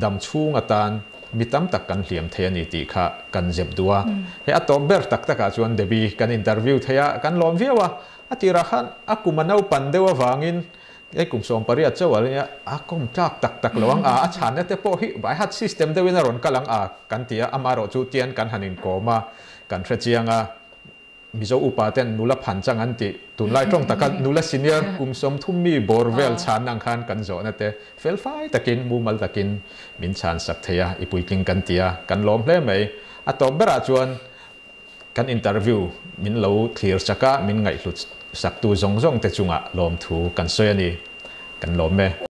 dam chhung atan mi tam tak kan hliam thei a ni tih kha kan zep duh a. Hei a tawp ber tak takah chuan Debbie kan interview thei a, kan lawm viau a. A tirah khan a kum a naupan deuh avangin Hei kum 18 chauh a nia, a kawm tlak tak tak lo ang a, a chhanna te pawh hi by heart system deuhin a rawn kal ang a kan ti a, amaherawh chu tian kan han inkawm a, kan hre chiang a, Mizo upa ten nula phan chang an tih, tunlai tawng taka nula senior kum 30 mi bawr vel chhanna ang khan kan zawhna te fel fai takin mumal takin min chhan sak thei a, i puitling kan ti a, kan lawm hle mai. A tawp berah chuan Kan interview min lo thlir chak a, min ngaihhlut saktu zawng zawng te chungah lawmthu kan sawi a ni. Kan lawm e.